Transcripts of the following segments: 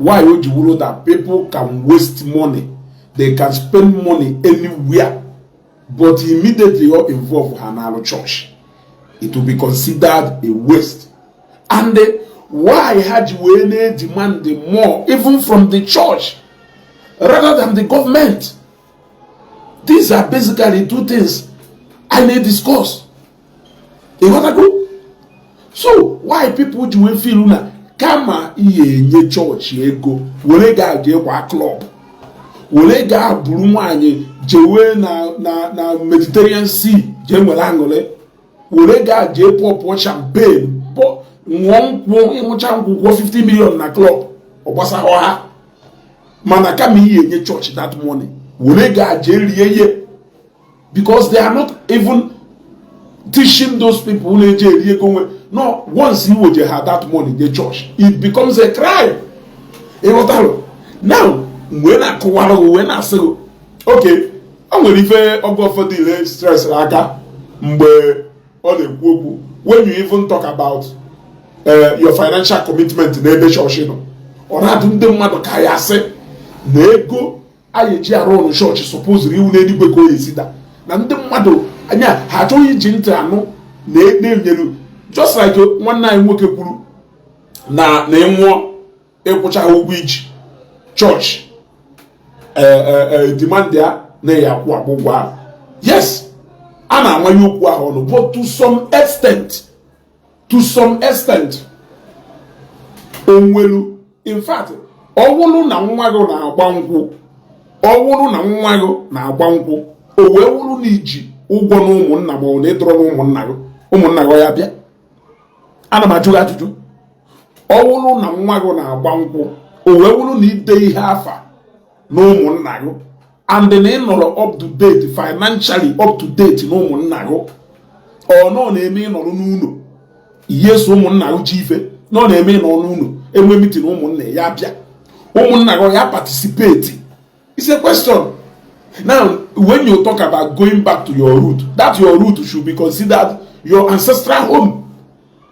Why o ji wụrụ that people can waste money, they can spend money anywhere, but immediately you involve ha na-alụ church, it will be considered a waste? And why ha ji wee na-demand more even from the church rather than the government? These are basically two things I may discuss. Ịghọtago? So why people ji wee feel na kama ihe enye chọọchị ego, were gaa jee kwa club, were gaa buru nwaanyị jewe na Mediterranean Sea, jee nwere aṅụrị, were gaa jee pọpụọ champagne, ṅụọ nkwụ, ịṅụcha nkwụ, kwụọ 50 million na club, ọ gbasahụ ha. Mana kama ihe enye chọọchị that money, were gaa jee rie ihe, because they are not even teaching those people na-eje eri ego nwe. No, once iweje ha that money the church, it becomes a crime. Ịghọtalụ? Now mgbe na-akụwara gị, wee na-asị gị, okay, o nwere ife ọgụ ụfọdụ ile stress aka mgbe ọ na-ekwu okwu. When you even talk about your financial commitment n'ebe chọọchị nọ, ọ na-adụ ndị mmadụ ka ya sị na ego a eji arụ ọrụ chọọchị supposed iwu n'eluigwe ka o esita na ndị mmadụ anya ha achọghị iji ntị anụ na na-enyelu. Just like nwanne anyị nwoke kwuru na ịnwụọ, ịkwụcha ha ụgwọ iji chọọchị demand ya na ya akwụ akwụ ụgwọ ahụ. Yes, a na-amanye okwu ahụ ọnụ, but to some extent onwelu. In fact, ọ wụrụ na nwa gị na-agba nkwụ, ọ wụrụ na nwa gị na-agba nkwụ, o wee wụrụ na iji ụgwọ na ụmụnna, ma ọ na ịdọrọ na ụmụnna gị, ụmụnna gị ya bịa, ana m ajụ gị ajụjụ. Ọ wụrụ na nwa gị na-agba nkwụ, o wee wụrụ na ide ihe afa na ụmụnna gị, and na ị nọrọ up to date, financially up to date na ụmụnna gị, ọ nọ na-eme ịnọrọ n'ụlọ ihe so ụmụnna gị ji ife nọ na-eme ịnọ n'ụlọ enwe meeting, ụmụnna ya bịa, ụmụnna gị ya participate? It's a question. Now, when you talk about going back to your root, that your root should be considered your ancestral home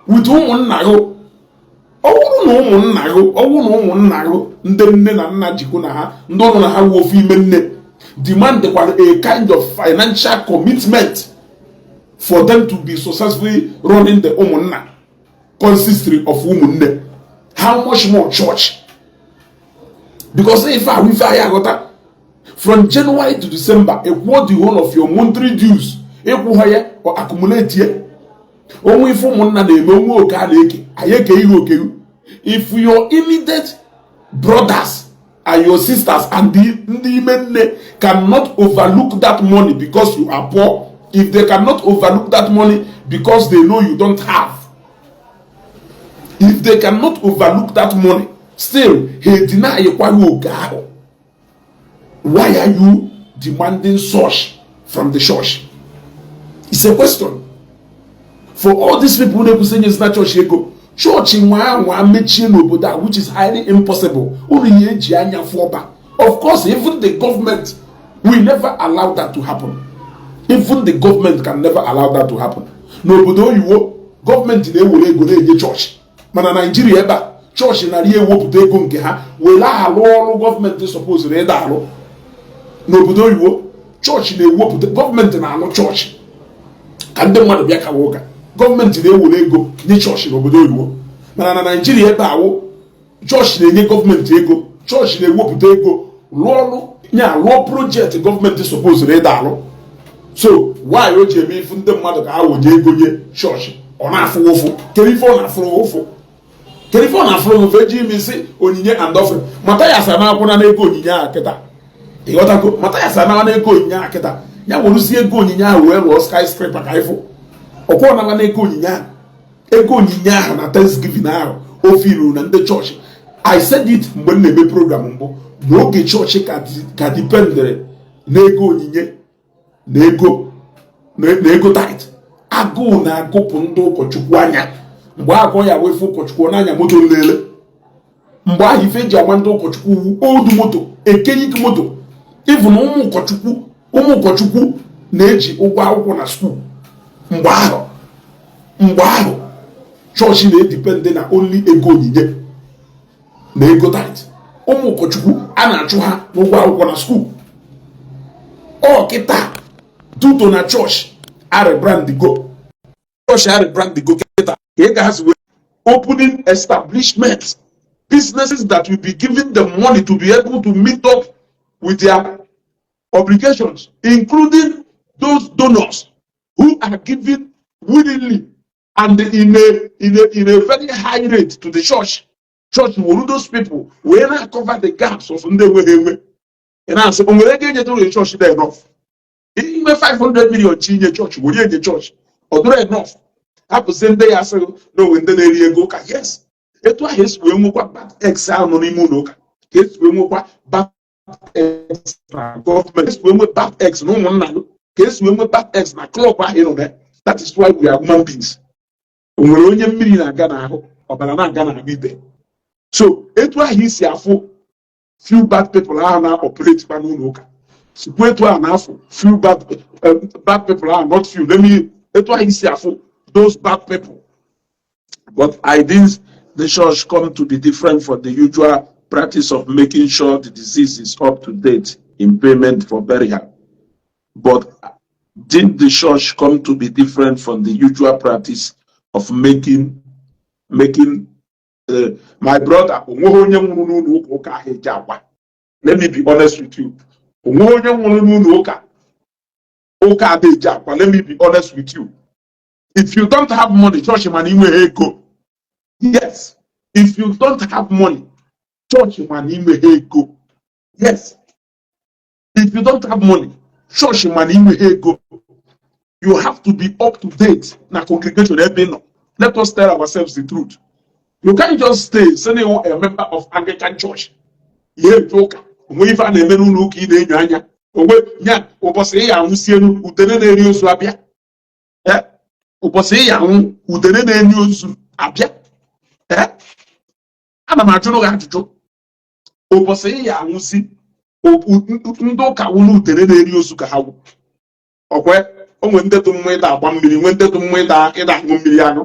with ụmụnna gị. Ọ bụrụ na ụmụnna gị, ọ bụrụ na ụmụnna gị ndị nne na nna jikwu na ha, ndị ụlọ na ha wu ofu ime nne, demand a kind of financial commitment for them to be successfully running the ụmụnna consistory of ụmụnne, how much more church? Because ife ahụ ife anyị aghọta, from January to December, ekwuo the whole of your monthly dues, ịkwụ ha ya or accumulate ya onwe. Ife ụmụnna na-eme, onwe oke a na-eke, anyị eke ihe oke. If your immediate brothers and your sisters and the ndị ime nne cannot overlook that money because you are poor, if they cannot overlook that money because they know you don't have, if they cannot overlook that money, still ha deny kwa gị oke ahụ, why are you demanding such from the church? It's a question for all these people na-ekwusị nyezi na chọọchị ego. Chọọchị nwa nwa mechie n'obodo a, which is highly impossible, unu ya eji anya fụọba. Of course, even the government will never allow that to happen. Even the government can never allow that to happen. N'obodo oyiwo, gọọmenti na-ewere ego na-enye chọọchị, mana Naijiria ebe a, chọọchị narị ewepụta ego nke ha were alụ ọrụ gọọmenti supposed ịda alụ. N'obodo oyibo, chọọchị na-ewepụta, gọọmenti na-alụ chọọchị ka ndị mmadụ bịa kawa ụka. Gọọmenti na-ewere ego nye chọọchị n'obodo oyibo, mana na Naijiria ebe awụ, chọọchị na-enye gọọmenti ego. Chọọchị na-ewepụta ego lụọ ọrụ nya, lụọ project gọọmenti supposed ịda alụ. So why o ji eme ifu ndị mmadụ ka ha weje ego nye chọọchị, ọ na-afụ ụfụ? Kedu ife ọ na-afụrụ ụfụ? Kedu ife ọ na-afụrụ ụfụ? Eji ime isi onyinye and offering, Mathias anakwụna n'ego onyinye ahụ kịta. Ịghọtago? Mathias anawa n'ego onyinye ahụ kịta, ya weruzie ego onyinye ahụ wee lụọ skyscraper ka ịfụ. Ọkwọ nawa n'ego onyinye ahụ, ego onyinye ahụ na Thanksgiving ahụ o firu na ndị chọọchị. I said it mgbe m na-eme program mbụ, n'oge chọọchị ka dependere n'ego onyinye na ego tithe, agụụ na-agụpụ ndị ụkọchukwu anya. Mgbe agụọ ya wefu ụkọchukwu n'anya moto nlele, mgbe ahụ ife eji agba ndị ụkọchukwu wu old moto, ekenyik moto. Even ụmụ ụkọchukwu na-eji ụgwọ akwụkwọ na school mgbe ahụ. Mgbe ahụ chọọchị na-edepend na only ego onyinye na ego tithe. Ụmụ ụkọchukwu a na-achụ ha n'ụgwọ akwụkwọ na school. Ọ kịta duto na chọọchị a go, chọọchị a go kịta ka ị ga-hazi wee opening establishments, businesses that will be giving them money to be able to meet up with their obligations, including those donors who are giving willingly and in a very high rate to the church. Church were those people wee na-cover the gaps of ndị enweghị enwe. Ị na-asị o nwere ego enyetụrụ chọọchị dị enough ime 500 million chi inye chọọchị, were enye chọọchị, ọ dụrụ enough. Hapụzie ndị ya asịghị na onwe ndị na-eri ego ụka. Yes, etu ahụ esi wee nwekwa bad eggs ahụ nọ n'ime ụlọ ụka, ka esi wee nwekwa bad eggs na gọọmenti, esi wee nwe bad eggs na ụmụnna, ka esi wee nwe bad eggs na club ahụ ị nọ na. That is why we are human beings. O nwere onye mmiri na-aga n'ahụ, ọbara na-aga n'ahụ ibe. So etu ahụ isi afụ few bad people ahụ na-operate kwa n'ụlọ ụka, sikwa etu ahụ na-afụ few bad people ahụ, not few, let me, etu ahụ isi afụ those bad people. But I didn't the church come to be different from the usual practice of making sure the deceased is up to date in payment for burial? But didn't the church come to be different from the usual practice of making my brother, onweghị onye nwụrụ n'ụlọ ụka ụka ahụ eji akwa. Let me be honest with you, onweghị onye nwụrụ n'ụlọ ụka ụka ada eji akwa. Let me be honest with you, if you don't have money, church mana inweghị ego. Yes, if you don't have money, church mana inweghị ego. Yes, if you don't have money, church mana inweghị ego. You have to be up to date na congregation ebe ị nọ. Let us tell ourselves the truth. You can't just stay sị na ịwụ a member of Anglican Church, ihe eje ụka, onwe ife a na-eme n'ụlọ ụka ị na-enyo anya onwe nya. Ụbọchị ị ya anwụsi elu, udene na-eri ozu abịa. Eh, ụbọchị ị ya anwụ, udene na-eri ozu abịa. Eh, ana m ajụrụ gị ajụjụ. Ụbọchị ị ya anwụsi, ndị ụka wụrụ udene na-eri ozu ka ha wụ. Ọkwe onwe ndị dị mma ịda agba mmiri, nwee ndị dị mma ịda aṅụ mmiri aṅụ.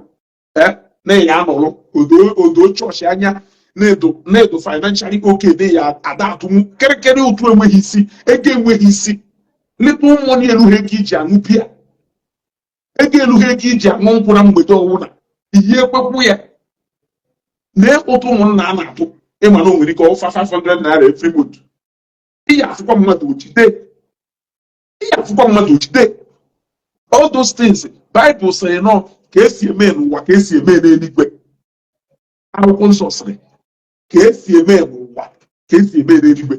Ee, na-enye anọrụ odo odo chọọchị anya na-edo na-edo financially okay dị ya ada atụnwu kịrịkịrị ụtụ enweghị isi, ego enweghị isi. Little money erughị ego iji aṅụ bia, ego erughị ego iji aṅụ nkwụ na mgbede ọwụna ihe ekwekwu ya na ụtụ ụmụnna a na-atụ. Ịma na o nwere ike ọfụfa 500 naira every month, ị ya afụkwa mmadụ ojide, ị ya afụkwa mmadụ ojide. All those things, Bible sịrị nọ ka esi eme n'ụwa ka esi eme n'eluigwe. Akwụkwọ nsọ sịrị ka esi eme n'ụwa ka esi eme n'eluigwe.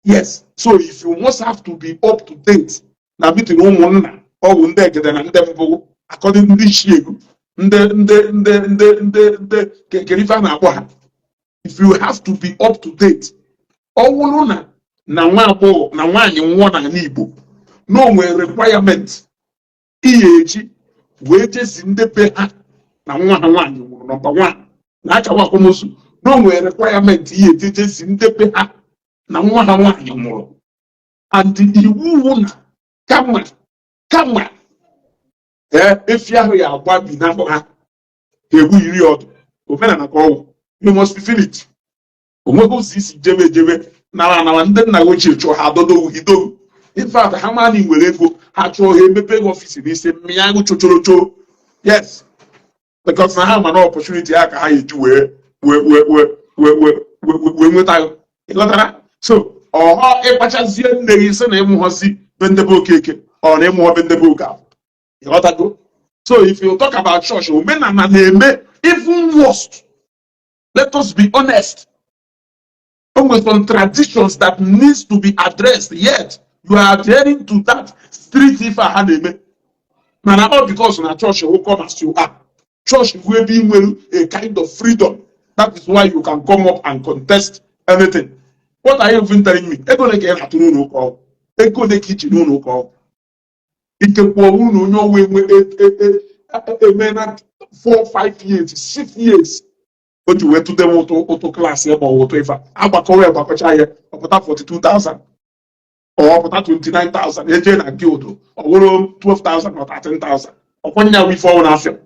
Yes, so if you must have to be up to date na meeting ụmụnna, ọwụ ndị egede na ndị mbụ, according ndị ichie ego, ndị kekere ife a na-akpọ ha. If you have to be up to date, ọ wụrụ na nwa agbọghọ na nwaanyị nwụọ n'ala Igbo, na o nwere requirement ihe eji wee jesi ndị be ha na nwa ha nwaanyị nwụrụ, number one na akawa akwamozu, na o nwere requirement ihe eji jesi ndị be ha na nwa ha nwaanyị nwụrụ, and iwu wụ na kama ee efi ahụ ya agba bi n'afọ ha, ha egbu iri ọdụ omenala ka ọwụ. You must fulfill it. Onweghị ụzọ isi jebe ejebe nara anawa. Ndị nna gị ochie chụọ ha adodo hido. In fact, ha maa na ị nwere ego, ha chụọ ha emepe gị office n'isi mmịa agụ chochorocho. Yes, because na ha ma na opportunity ha ka ha eji wee nweta gị. Ịghọtara? So ọhọ ịkpachazie nne gị sị na ịmụghọzi be ndebe Okeke, ọ na ịmụghọ be ndebe Okafọ. Ịghọtago? So if you talk about church, omenala na-eme even worst. Let us be honest. O nwere some traditions that needs to be addressed, yet you are adhering to that street ife a ha na-eme. Mana all because na church will come as you are. Church bụ ebe ị nwere a kind of freedom. That is why you can come up and contest anything. What are you even telling me? Ego ole ka ị na-atụ n'ụlọ ụka ọgwụ? Ego ole ka iji n'ụlọ ụka ọgwụ? Ikekwe ọwụ na onye ọnwa enwe eme na 4 5 years, 6 years o ji wee tụdewe ụtụ class ya ma ọ bụ ụtụ ife a agbakọwa ya, gbakọcha ya, ọpụta 42,000, ọ pụta 29,000. Eje na guild, ọ bụrụ 12,000 or 13,000. Ọkwanye ya ife ọnwụ n'afịa.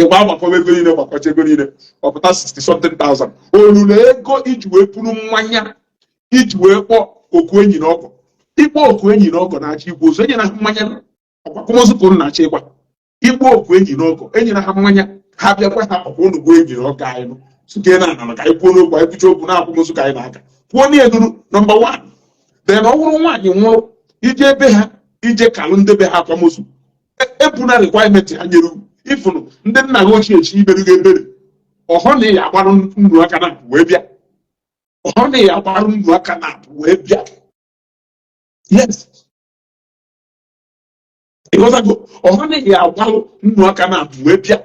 Ịgba agbakọba ego niile, gbakọcha ego niile, ọpụta 60 something thousand. Olulu ego iji wee pụrụ mmanya, iji wee kpọọ oku enyi na ọgọ. Ịkpọ oku enyi na ọgọ na-achọ igwe ozu, enyere ha mmanya. Ọkwakomozu ka unu na-achọ ịgba. Ịkpọ oku enyi na ọgọ, enyere ha mmanya, ha bịakwa, ha ọkwa unu bụ enyi na ọgọ anyị nụ site na anara ka anyị kwuo n'okwu, anyị kwucha okwu na-akwamozu ka anyị na-aka kwuo n'eduru. Number one. Then ọ bụrụ nwaanyị nwụrụ, ije ebe ha, ije kalụ ndebe ha akwamozu, ebuna requirement ha nyere ifụnụ ndị nna gị ochie chi imerụ gị ebere. Ọhọ na ya agbarụ nnu aka na wee bịa, ọhọ na ya agbarụ nnu aka na wee bịa. Yes, ịghọtago? Ọhọ na ya agbarụ nnu aka na wee bịa.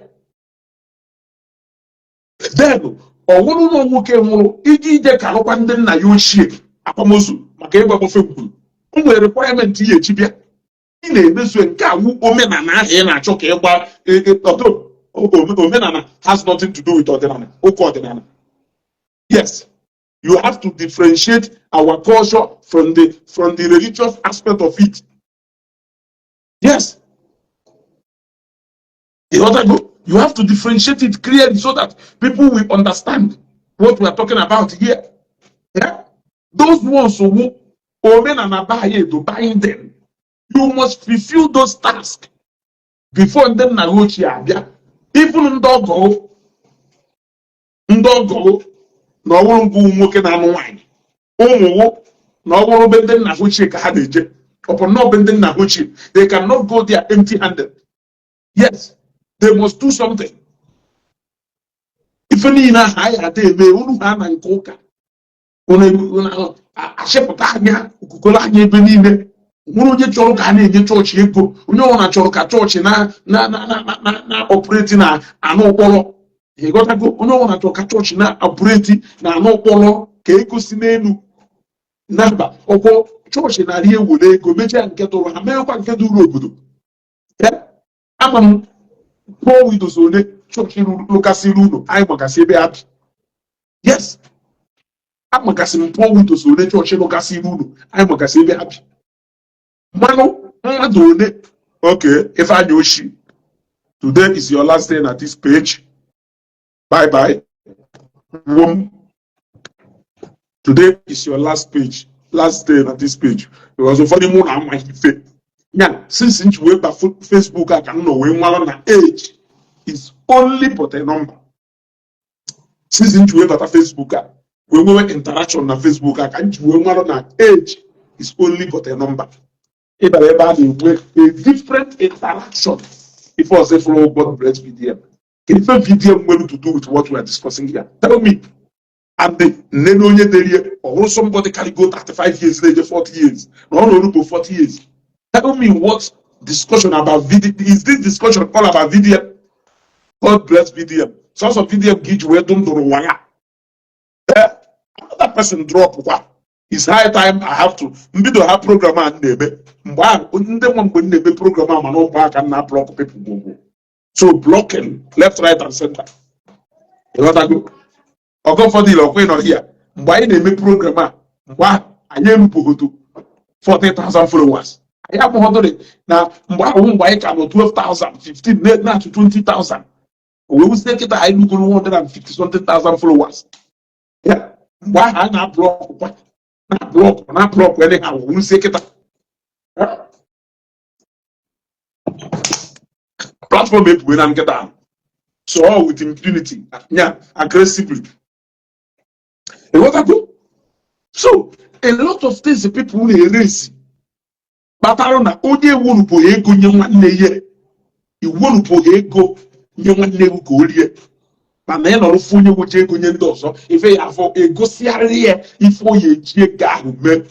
Then ọ bụrụ na nwoke nwụrụ, iji ije kalụkwa ndị nna ya ochie akwamozu maka ịgba ofe ngwuru, o nwere requirement ihe echi bịa. Ị na-emezu nke awụ omenala ahụ ị na-achọ ka ịgba ọdụ. Omenala has nothing to do with ọdịnala, ụka ọdịnala. Yes, you have to differentiate our culture from the religious aspect of it. Yes, ịghọtago? You have to differentiate it clearly so that people will understand what we are talking about here. Yeah? Those ones who omenala be anyị do binding, you must fulfill those tasks before ndị nna gị ochie abịa. Even ndị ọgọ, ndị ọgọ, na ọwụrụ ngụ nwoke na-anụ nwaanyị, ụmụ na ọwụrụ be ndị nna ha ochie ka ha na-eje. Ọpụ na be ndị nna ha ochie, they cannot go there empty handed. Yes, they must do something. Ife niile ahụ anyị ada eme unu ha na nke ụka, unu achịpụta anya okukoro anya ebe niile. Nwere onye chọrọ ka a na-enye chọọchị ego? Onye ọbụla chọrọ ka chọọchị na na na na na na operate na anụ ụkpọrọ. Ịghọtago? Onye ọbụla chọrọ ka chọọchị na operate na anụ ụkpọrọ, ka ego si n'elu naba. Ọkwọ chọọchị narị ewere ego mechaa nke tụrụ ha, meekwa nke dụrụ obodo. Ama m poor widows ole chọọchị lụgasịrị ụlọ. Anyị magasị ebe ha bi. Yes, amagasị m poor widows ole chọọchị lụgasịrị ụlọ. Anyị magasị ebe ha bi. Mmanụ mmadụ ole? Okay, Ifeanyi Oshi, today is your last day na this page. Bye bye. Wom. Today is your last page, last day na this page, because ụfọdụ mụ na amaghị ife ya. Since nji wee ba Facebook a ka m nọ wee nwalụ na age is only but a number. Since nji wee bata Facebook a, wee nwewe interaction na Facebook a, ka m ji wee nwalụ na age is only but a number. Ị bịara ebe a na-enwe a different interaction. Ife ọzọ ifụrụ, God bless VDM. Kedu ife VDM nwere to do with what we are discussing here? Tell me. And nne na onye derie, ọ bụrụ somebody carry go 35 years, na-eje 40 years, na ọ na-orukpo 40 years. Tell me, what discussion about VD is this discussion all about? VDM, God bless VDM. Sọsọ VDM ka iji wee dụ ndụ n'ụwa ya. Eh, another person drop kwa. It's high time I have to mbido ha program a m na-eme mgbe ahụ. Ndị nwa mgbe m na-eme program a, mana mgbe aka m na block people gwogwo, so blocking left, right and center. Ịghọtago? Ọgọ ụfọdụ ile ọkwa ịnọ here mgbe anyị na-eme program a. Mgbe ahụ anyị erupụgodo 40,000 followers. Anyị abụghọdụrị na mgbe ahụ, mgbe anyị ka nọ 12,000, 15, na-achụ 20,000. O wee wuzie kịta anyị lugoro 150 something thousand followers ya. Mgbe ahụ a na-ablock kwa, na-ablock, na-ablock anyhow. Wuzie kịta. Ya. Platform ebuwe na nkịta ahụ, so all with impunity ya, aggressively. Ịghọtago? So a lot of things people na-erezi kpatara na onye ewurupụghị ego nye nwanne ya, iwurupụghị ego nye nwanne gị ka o rie, mana ị nọrọ fụ onye weje ego nye ndị ọzọ, ife ya afọ egosiarị ya ife o ya eji ego ahụ mee,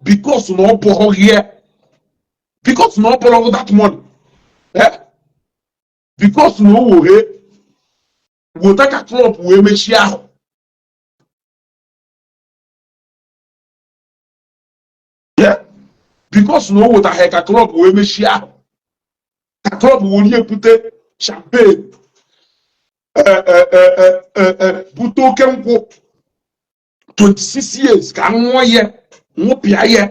because na ọ bụghị ya, because na ọ bụrụ that money, eh? Because na o woghe wota ka club wee mechie ahụ. Yeah? Because na o wetaghị ka club wee mechie ahụ, ka club wee ebute champagne, bute oke nkwụ 26 years ka ṅụọ ya, ṅụpịa ya.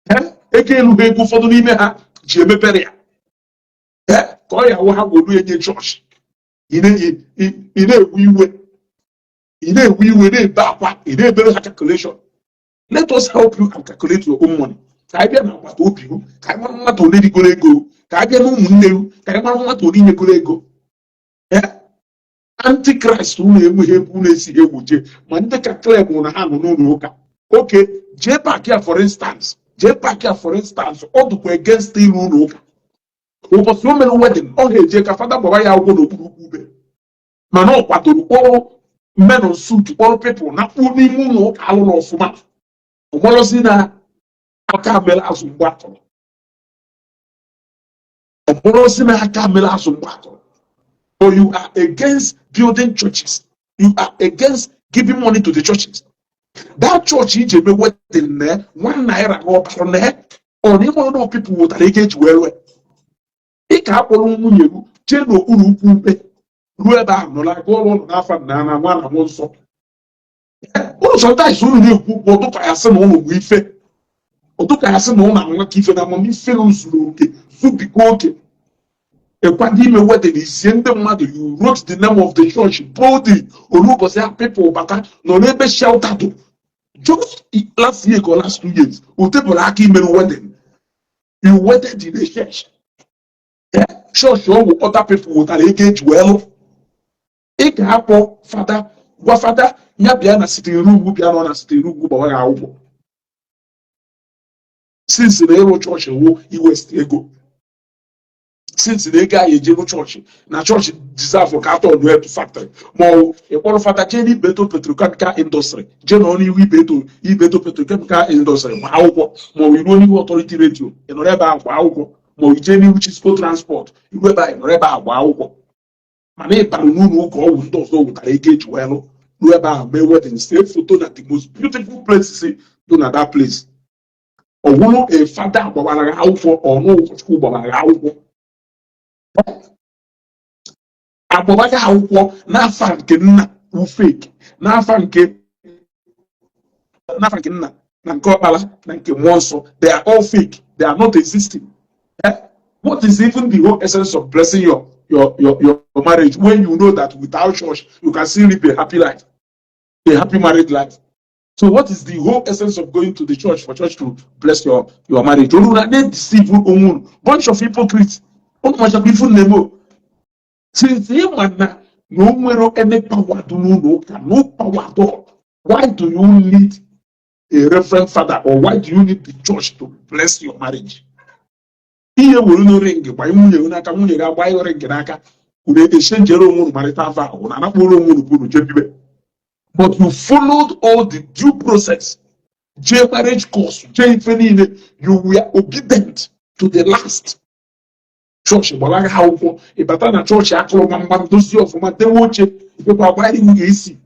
Eh, ego elu ha, ego ụfọdụ n'ime ha ji emepere ya. Eh, ka ọ ya wụ ha wolu enye chọọchị. Ị na-ewe iwe, ị na-ewe iwe, na-ebe akwa, ị na-ebere ha calculation. Let us help you and calculate your own money. Ka anyị bịa na agbata obi gị, ka anyị mara mmadụ ole rigoro ego. Ka anyị bịa na ụmụnne gị, ka anyị mara mmadụ ole nyegoro ego. Antichrist unu enweghị ebe unu esighị egbochie ma ndị ka claim na ha nọ n'ụlọ ụka. Oke jee park ya, for instance, jee park ya, for instance, ọ dụkwa against ịrụ ụlọ ụka. Ụbọchị o mere wedding, ọ ga-eje ka fada gbara ya akwụkwọ n'okpuru ukwu ube, mana ọ kwadoro kpọrọ men on suit, kpọrọ people na kpuo n'ime ụlọ ụka alụrụ ọfụma. Ọmọrọzi na aka mere azụ mgbe atọrọ, ọmọrọzi na aka mere azụ mgbe atọrọ. But you are against building churches, you are against giving money to the churches. That church iji eme wedding na ₦1 na ọbara na ọ na ịmara na people wetara ego eji wee rụọ. Ị ka akpọrọ nwunye gị jee n'okpuru ukwu ube, ruo ebe ahụ nọrọ aga ọrụ ụlọ n'afọ nna na nwa na mmụọ nsọ. Ụnụ sometimes unu na-ekwu okwu, ọdụka ya sị na ụnụ bụ ife, ọdụka ya sị na ụnụ anwa ka ife na amamife zuru oke, zubigo oke. Ịkwado ime wedding, isie ndị mmadụ, you wrote the name of the church boldly. Olu ụbọchị ahụ people bata nọ n'ebe shelter do. Just last year or last 2 years, o tepụrụ aka imere wedding, you wedded in a church. Church ọgwụ other people wetara ego eji wee lụ. Ị ga-akpọ fada, gwa fada ya bịa na sitting room, bịa nọ na sitting room gbawa ya akwụkwọ, since na ịrụ chọọchị wụ iwaste ego, since na ego anyị eji rụ chọọchị na chọọchị deserve ka atọ ọnụ etu factory, ma ọ ịkpọrọ fada jee n'Ibeto Petrochemical Industry, jee nọ n'ihu Ibeto Petrochemical Industry gba akwụkwọ, ma ọ iruo n'ihu Authority Radio, ị nọrọ ebe ahụ gba akwụkwọ, ma ọ jee n'ihu Chisco Transport, iru ebe ahụ, ị nọrọ ebe ahụ gba akwụkwọ. Mana ị bara n'ụlọ ụka ọgwụ ndị ọzọ wetara ego eji wee lụ, ruo ebe ahụ mee wedding, see foto na the most beautiful places dị na that place. Ọ wụrụ a fada gbawara gị akwụkwọ, ọnụ ụkọchukwu gbawara gị akwụkwọ, agbaba gị akwụkwọ n'afa nke nna wu fake, n'afa nke nna na nke ọkpara na nke mmụọ nsọ. They are all fake, they are not existing. Eh? What is even the whole essence of blessing your marriage when you know that without church you can still live a happy life, a happy married life? So what is the whole essence of going to the church for church to bless your marriage? Unu na dey deceive onwe unu, bunch of hypocrites. Unu machakwa ifu nne m o. Since ịma na o nwere any power dị n'ụlọ ụka, no power at all, why do you need a reverend father or why do you need the church to bless your marriage? Ihe were unu ring gbanye nwunye gị n'aka, nwunye gị agba ring n'aka, unu exchange onwe unu marital vow, unu anakpụrụ onwe unu bụ unu jebibe. But you followed all the due process, jee marriage course, jee ife niile, you were obedient to the last. Chọọchị gbara gị akwụkwọ, ịbata na chọọchị akụrụ gbamgbam, dozie ọfụma, dewe oche, ịkwa gbara nwunye isi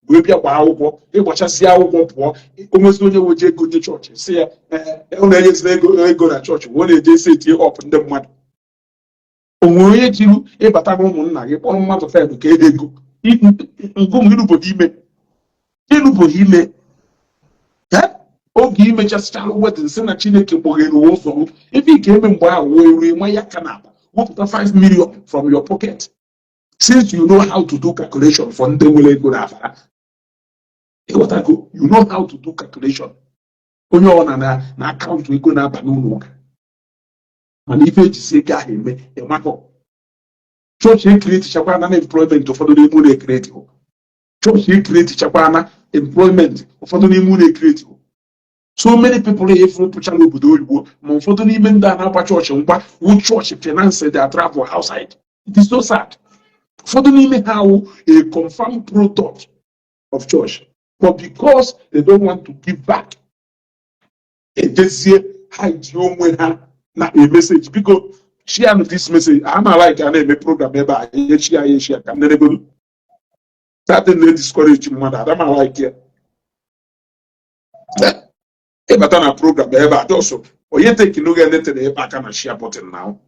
wee bịa gbaa akwụkwọ. Ịgbachasị akwụkwọ pụọ, onwezi onye weje ego nye chọọchị, si ya ee, ọ na-enyezina ego na chọọchị, wee na-eje esi etinye ọp ndị mmadụ. Onwere onye jiri ịbata na ụmụnna gị kpọrọ mmadụ 10 ka ego ngụm ịrụboghị ime, ịrụboghị ime. Oge imechasịchara wedding, sị na Chineke kpọghere ụzọ ebe ị ga-eme, mgbe ahụ wee ruo nwa ya ka na-akpa wepụta 5 million from your pocket, since you know how to do calculation for ndị nwere ego na-afara. Ịghọtago? You know how to do calculation. Onye ọbụla na akaụntụ ego na-aba n'ụlọ ụka, mana ife ejisi ego ahụ eme ịmakọ. Chọọchị ecreate na employment ụfọdụ n'ime ụlọ ecreate. Chọọchị ecreate na employment ụfọdụ n'ime ụlọ ecreate. So many people efuru pụchara obodo oyibo, ma ụfọdụ n'ime ndị a na-agba chọọchị mgba wu chọọchị finance their travel outside. It is so sad. Ụfọdụ n'ime ha wụ a confirmed product of church, but because they don't want to give back, ejezie ha ji onwe ha na a message. Biko share this message. Ama like a na-eme program ebe a echi ya echi ya ka m nenegodu. That thing na-discourage mmadụ, adama like ya. Ịbata na program ebe a, just onye take no anything ebe aka na share button now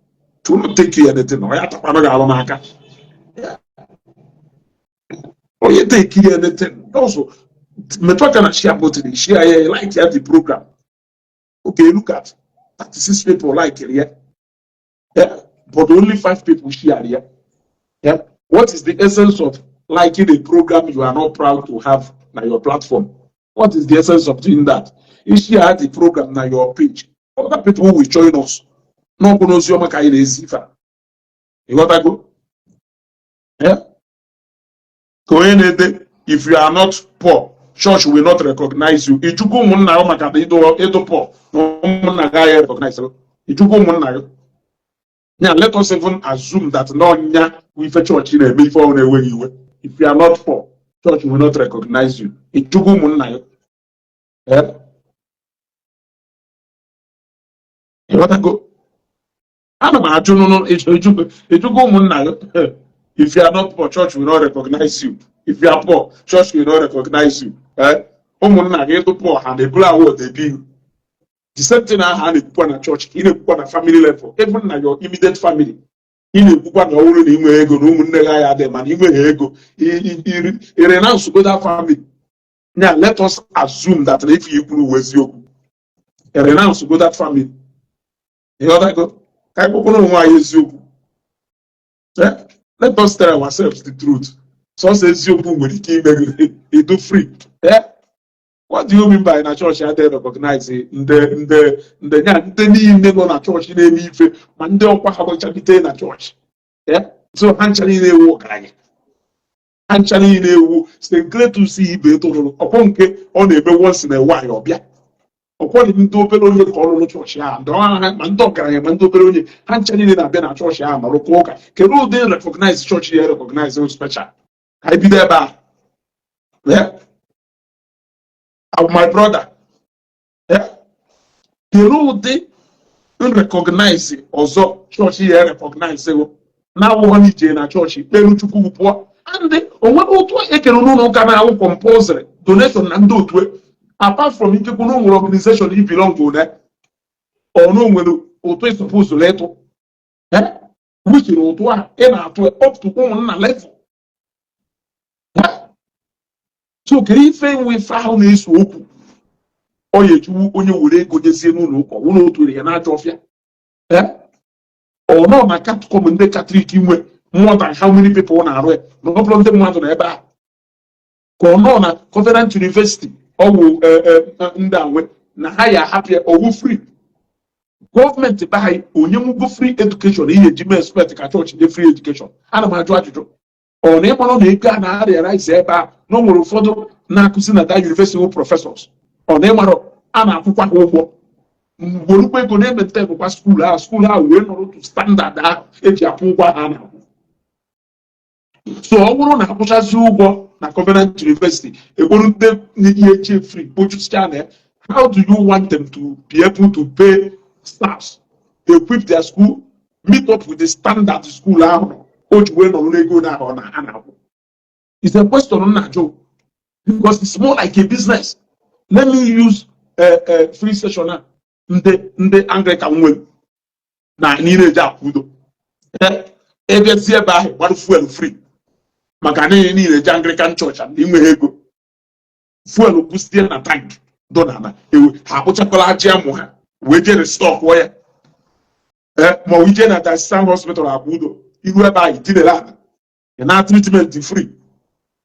to not take you anything, onye atakwana gị arụ n'aka, onye take you anything, just metụ aka na share button, share ya, like ya the program. Okay, look at 36 people like it, yeah, but only five people share ya. Yeah. What is the essence of liking a program you are not proud to have na your platform? What is the essence of doing that? If share the program na your page, other people will join us. N'ọkwụ n'ozi ọma ka anyị na-ezi ife a. Ịghọtago? Yeah? Ka onye na-ede, "If you are not poor, church will not recognize you." Ichukwu ụmụnna gị maka na ịdụ poor na ụmụnna gị agaghị recognize gị. Ichukwu ụmụnna gị. Yeah, let us even assume that n'ọnya bụ ife chọọchị na-eme, ife ọ na-enweghị iwe. If you are not poor, church will not recognize you. Ichukwu ụmụnna gị. Eh? Ịghọtago? Ana m ajụ nụnụ, ịjụgo ụmụnna gị? If you are not poor, church will not recognize you. If you are poor, church will not recognize you. Eh? Ụmụnna gị ịdụ poor, ha na-eburu award ebi you. The same thing ahụ a na-ekwukwa na church ka ị na-ekwukwa na family level, even na your immediate family. Ị na-ekwukwa na ọ bụrụ na ị nwere ego na ụmụnne gị agha adịghị, mana ị nweghị ego, ị renounce go that family. Now let us assume that na ife ikwuru uwe eziokwu. Ị renounce go that family. Ịghọtago? Ka anyị kpọkwara onwe anyị eziokwu. Eh? Let us tell ourselves the truth. Sọsọ eziokwu nwere ike ime gị ịdụ free. Eh? What do you mean by na chọọchị adịghị recognize ndị ya, ndị niile nọ na chọọchị na-eme ife, ma ndị ọkwa ha gbachagide na chọọchị? Eh? So ha ncha niile ewu ọgaranya, ha ncha niile ewu St. Cletus ibe tụrụrụ ọkwọ nke ọ na-eme once in a while ọbịa ọkwọ dị ndị obere onye ka ọ rụrụ chọọchị ahụ, ndị ọha ha, ma ndị ọgaranya ma ndị obere onye, ha ncha niile na-abịa na chọọchị ahụ ma rụkwa ụka. Kedu ụdị recognize chọọchị ya recognize special? Ka anyị bido ebe a. Yeah? My brother, yeah? Kedu ụdị recognize ọzọ chọọchị ya recognize na-awụghọ n'ije na chọọchị kperu Chukwu pụọ? And onwere otu ekere n'ụlọ ụka na-awụ compulsory donation na ndị otu, apart from ikekwu na o nwere organization i belong to, na ọ na o nwere ụtụ ị suppose ịtụ, which na ụtụ ahụ ị na-atụ up to ụmụnna level. So kedu ife nwe ife ahụ na-eso okwu ọ ya ejiwu onye were ego nyezie n'ụlọ ụka ọwụ na otu ya na-ajọ ọfịa? Ọ nọ na catechism ndị Katọlik nwe more than how many people na-arụ ya na ọ bụrụ ndị mmadụ na ebe ahụ, ka ọ nọ na Covenant University ọwụ ndị a nwe na ha ya ahapụ ya ọwụ free. Gọọmenti be anyị onye nwugo free education ihe eji mee expect ka chọọchị nye free education? Ana m ajụ ajụjụ. Ọ na ịmara na ego a na-arịara ise ebe a na o nwere ụfọdụ na-akụzi na that university wụ professors? Ọ na ịmara a na-akwụkwa ha ụgwọ, werukwa ego na-emete bụkwa school ahụ, school ahụ wee nọrọ otu standard ahụ eji akwụ ụgwọ ahụ a na-akwụ. So ọ bụrụ na akwụchazi ụgwọ na Covenant University, egburu ndị ihe eche free kpochusịa na ya, how do you want them to be able to pay staffs, equip their school, meet up with the standard school ahụ o ji wee nọrọ n'ego na ahụ na ha na-akwụ? It's a question m na-ajụ, because it's more like a business. Let me use free session a ndị Anglican nwere na niile eji akwụ udo. Ebiazie ebe ahụ gbara fuel free maka niile niile eji Anglican Church and inweghị ego fuel kwụsie na tank dọ n'ala ewe ha akpụchakwala ajị amụ ha wee jee restock ya. Ee, ma ọ ije na Diocesan Hospital akwụ udo, iru ebe ahụ dinere ala ị na treatment free.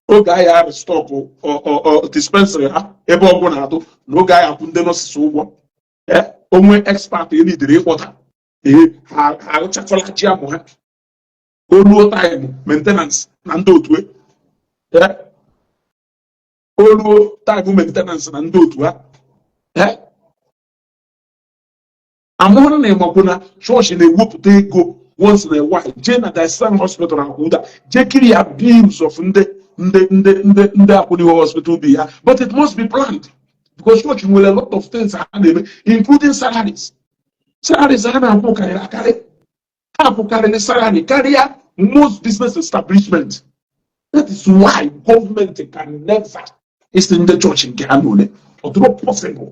Oge ahịa restock dispensary ha ebe ọgwụ na-adụ, na oge ahịa akwụ ndị nurses ụgwọ, ee, onwe expert elidere ịkpọta, ee, ha arụchakwala ji amụ ha. Oluo time maintenance na ndị otu, ee, oluo time maintenance na ndị otu ha. Ee, amụrụ na ịmakwu na chọọchị na-ewepụta ego once in a while jee na Diocesan Hospital na Akwụda jee kiri ya bills of ndị Akwụnihu Hospital bi ya. But it must be planned, because church nwere a lot of things ha na-eme, including salaries. Salaries ha na-akwụ karịrị akarị. Ha akwụkarịrị salary karịa most business establishment. That is why government can never isi ndị chọọchị nke ha n'ole. Ọ dịrọ possible.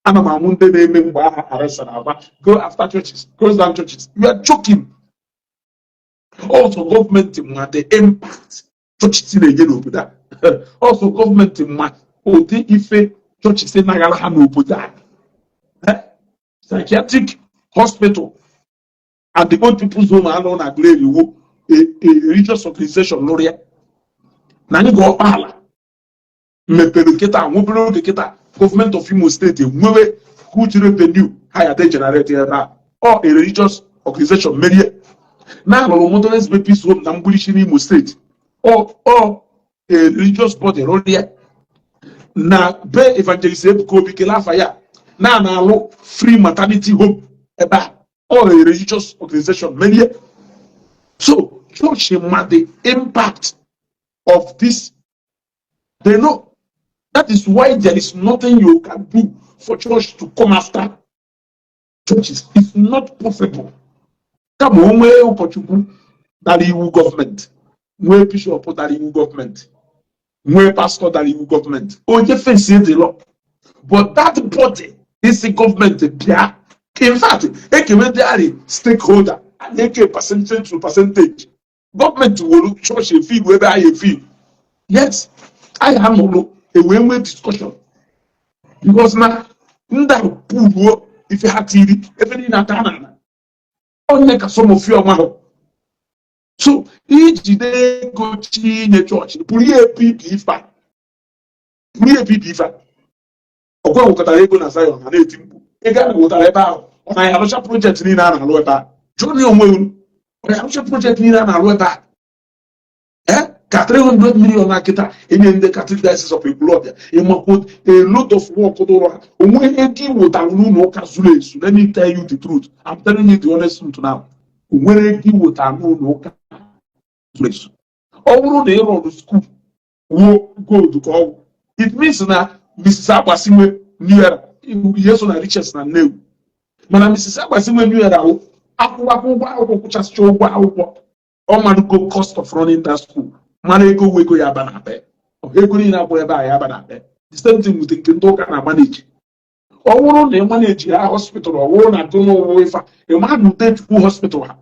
Ana m amụ ndị na-eme mgbe aha arrest na agba go after churches, close down churches. You are joking. Also gọọmenti ma the impact churches na-enye n'obodo a. Also gọọmenti ma ụdị ife churches naghara ha n'obodo a. Psychiatric hospital and the old people's home anọ na Aguleri wo a religious organization lụrụ ya. Na anyị ga ọkpala mepere kịta nwebere oge kịta, gọọmenti of Imo Steeti enwewe huge revenue ha ya de generate ebe a. Ọ a religious organization merie. Na alụrụ Motherless Babies Home na Mgbirichi n'Imo Steeti, ọ a religious body rụrụ ya. Na be Evangelist Ebuka Obi, kele afa ya, na na-alụ free maternity home ebe a, ọ a religious organization merie. So church ma the impact of this. They know. That is why there is nothing you can do for church to come after churches. It's not possible. Kama o nwee ụkọchukwu dara iwu gọọmenti, nwee bishọp dara iwu gọọmenti, nwee pastọ dara iwu gọọmenti, onye face the law. But that body isi gọọmenti bịa, in fact, ekewe ndị arị stakeholder, a na-eke percentage to percentage. Gọọmenti were chọọchị efi igwe ebe anyị efi. Yes, anyị anụrụ ewee nwee discussion, because na ndị a puluo ife ha tiri ebe niile aka na ala onye ka some of you ọmahụ. So ijide ego chi inye chọọchị bụrụ ihe epipi ife a, bụrụ ihe epipi ife a. Ọkwa wekọtara ego na Zion, ha na-eti mkpu. Ego a wetara ebe ahụ, ọ naghị arụcha project niile a na-alụ ebe a? Jụọ na onwe unu, ọ na-arụcha project niile a na-alụ ebe a? Ee, ka 300 million na kịta enye ndị Catholic Diocese of Ekwulọbịa, ịmakwa a lot of work dụrụ ha. Onwe ego iwetara n'ụlọ ụka zuru ezu. Let me tell you the truth, I'm telling you the honest truth now. O nwere ego iwetara n'ụlọ ụka zuru ezu. Ọ bụrụ na ị rụrụ school wuo gold ka ọgwụ, it means na Mrs. Agbasinwe New Era ihe so na riches na Nnewi. Mana Mrs. Agbasinwe New Era wụ akwụkwọ ụgwọ akwụkwọ, kwụchasịcha ụgwọ akwụkwọ, ọ marugo cost of running that school, mara ego wu ego ya aba na akpa ya. Ọ ego niile akwụrụ ebe a ya aba na akpa ya. The same thing with nke ndị ụka na manage. Ọ bụrụ na ị manage ha hospital, ọ bụrụ na agụ n'ụwa ife ị ma na Udechukwu Hospital ha,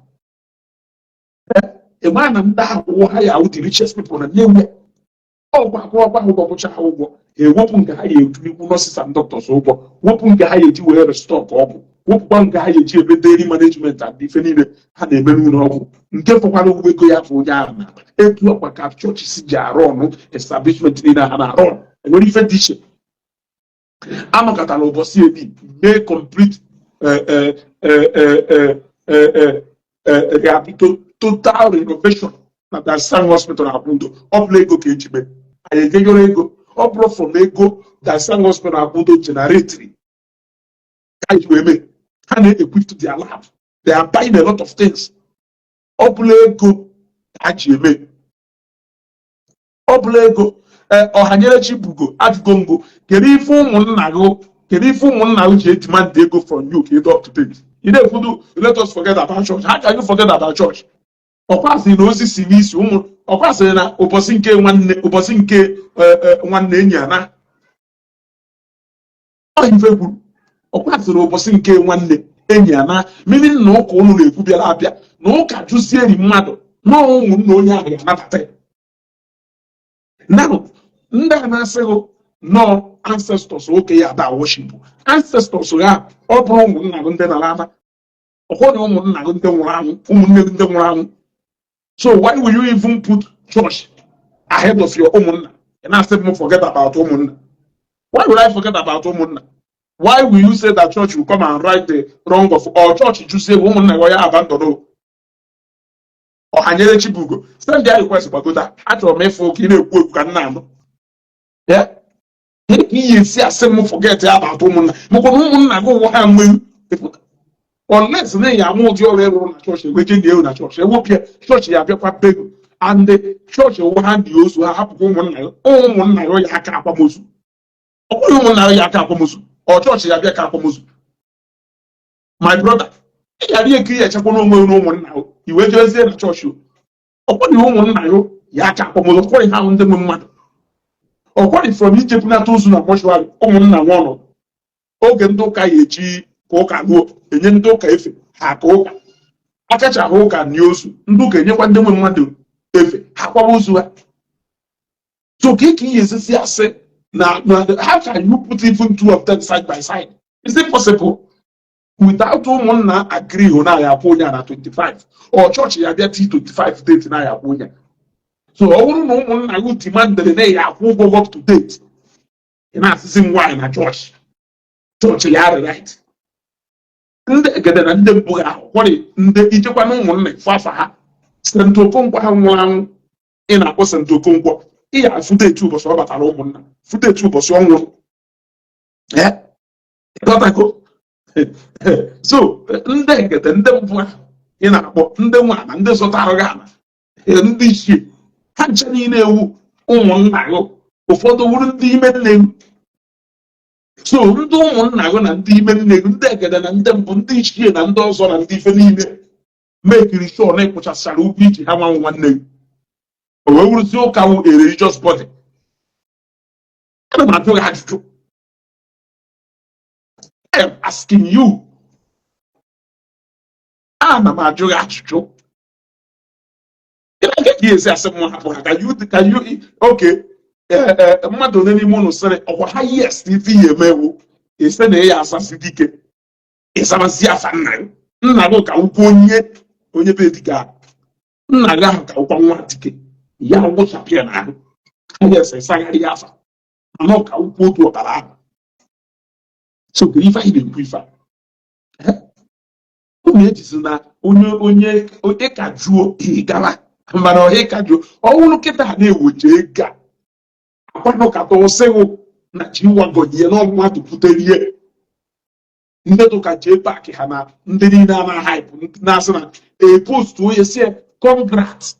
ị ma na ndị ahụ ha ya awụ the richest people na Nnewi. Ọgwụ akwụ ọgwụ ahụ kwụcha ha ụgwọ, ha ewepụ nke ha ya eju nurses and doctors ụgwọ, wepụ nke ha ya eji wee restock ọgwụ, wepụkwa nke ha ya eji eme daily management and ife niile ha na-eme n'ụlọ ọgwụ, nke fọkwara ụgwọ ego ya bụ onye ahụ na etu ọkwa ka chọọchị si ji arụ ọnụ establishment niile ha na-arụ ọnụ. Enwere ife dị iche anọkọtara ụbọchị ebi mee complete total renovation na Diocesan Hospital Akwudo. Ọ bụla ego ka eji mee, anyị ejegoro ego, ọ bụrụ from ego Diocesan Hospital Akwudo generatiri ka anyị wee mee. Ha na-equip their lab, they are buying a lot of things. Ọ bụla ego ka ha ji eme, ọ bụla ego. Ọhanyerechi bugo ajụgo ngo, kedu ife ụmụnna gị, kedu ife ụmụnna gị ji edemand ego from you ka ị dị up to date? Ị na-ekwudu, "Let us forget about church." How can you forget about church? Ọkwa sị na ozi si n'isi ụmụ, ọkwa sịrị na ụbọchị nke nwanne, ụbọchị nke nwanne enyi ya na ọ ife kwuru. Ọkwa sịrị ụbọchị nke nwanne enyi ya na meaning na ụka ụnụ na-ekwu bịara abịa na ụka jụzieri mmadụ na ụmụnna onye ahụ ga-anabata ya. Now, ndị a na-asịghị nọọ ancestors oke ya ada worship ancestors ha, ọ bụrụ ụmụnna gị ndị nara ana, ọkwọ na ụmụnna gị ndị nwụrụ anwụ, ụmụnne gị ndị nwụrụ anwụ. So why will you even put church ahead of your ụmụnna? Ị na-asị m forget about ụmụnna. Why will I forget about ụmụnna? Why will you say that church will come and right the wrong of or church jụzie ụmụnna gị ya abandon? Ọhanyere Chibugo, send their request. Gbagota, achọrọ m ịfụ ka ị na-ekwu ekwu ka m na-anụ ya ka iyi esi asị m forget about ụmụnna, makwa na ụmụnna gị ụwa ha nweghị, unless na ya ama ụdị ọrụ ịrụrụ na chọọchị eweje na ewu na chọọchị ewepịa chọọchị ya abịakwa bego and chọọchị ụwa ha dị ozu ha hapụkwa ụmụnna ya, ụmụnna ya ya aka akwamozu. Ọ bụghị ụmụnna ya aka akwamozu, ọ chọọchị ya bịa ka akwamozu. My brother, ị ghara ihe ka ihe echekwa n'onwe na ụmụnna ya iwe jezie na chọọchị. Ọ bụghị ụmụnna ya ya aka akwamozu, ọ kwọghị ha ahụ ndị nwe mmadụ, ọ kwọghị from ijekwunata ozu na mortuary. Ụmụnna nwe ọnọdụ oge ndị ụka ya eji ka ụka ruo enye ndị ụka efe ha ka ụka akachahụ ụka nie ozu, ndị ụka enyekwa ndị nwe mmadụ efe ha kwawa ozu ha. So ka ike ihe esisi asị na how can you put even two of them side by side? Is it possible? Without ụmụnna agree hụ na ya akwụ onye a na 25, ọ chọọchị ya bịa ti 25 date na ya akwụ onye a. So ọ bụrụ na ụmụnna gị demandịrị na ya akwụ ụgwọ up to date, ị na-asịsị m nwaanyị na chọọchị ya right. Ndị egede na ndị mbụ ha kwari ndị ijekwa na ụmụnna ifu afa ha. St. Okonkwo ha nwụrụ anwụ ị na-akpọ St. Okonkwo, ị ya afụ date ụbọchị ọ batara ụmụnna, fụ date ụbọchị ọ nwụrụ. Eh? Ịghọtago? So ndị egede, ndị mbụ ahụ ị na-akpọ ndị nwe ana, ndị zụtara gị ana, ndị ichie ha nche niile ewu ụmụnna gị, ụfọdụ wuru ndị ime nne gị. So ndị ụmụnna gị na ndị ime nne gị, ndị egede na ndị mbụ, ndị ichie na ndị ọzọ na ndị ife niile mekiri sure na ịkwụchasịchara ụgwọ iji ha nwa nwanne gị, o wee wụrụzie ụka wụ a religious body. Ana m ajụ gị ajụjụ. I am asking you. Ana m ajụ gị ajụjụ. Ị na-aga ka esi asị m hapụ ha ka you can you okay. Ee, mmadụ ole n'ime unu sịrị ọkwa ha yes ife ihe emewu ise na ya asasị dike ịzabazi afa nna gị, nna gị ka ukwu onye be dike ahụ, nna gị ahụ ka ụkwa nwa dike ya wụchapụ ya n'ahụ. Yes, ịsagharị ya afa mana ọ ka ukwu otu ọbara ahụ. So kedu ife anyị na-ekwu ife a? Unu ejizi na onye ịka juo ịgara mana ọha ịka juo ọhụrụ kịta na-ewoje ego a akwanụkata ụsịwụ na chi wagonye na mmadụ butere ihe ndị dụka jee paakị ha na ndị niile a na-ahaipụ na-asị na e-post onye si congrats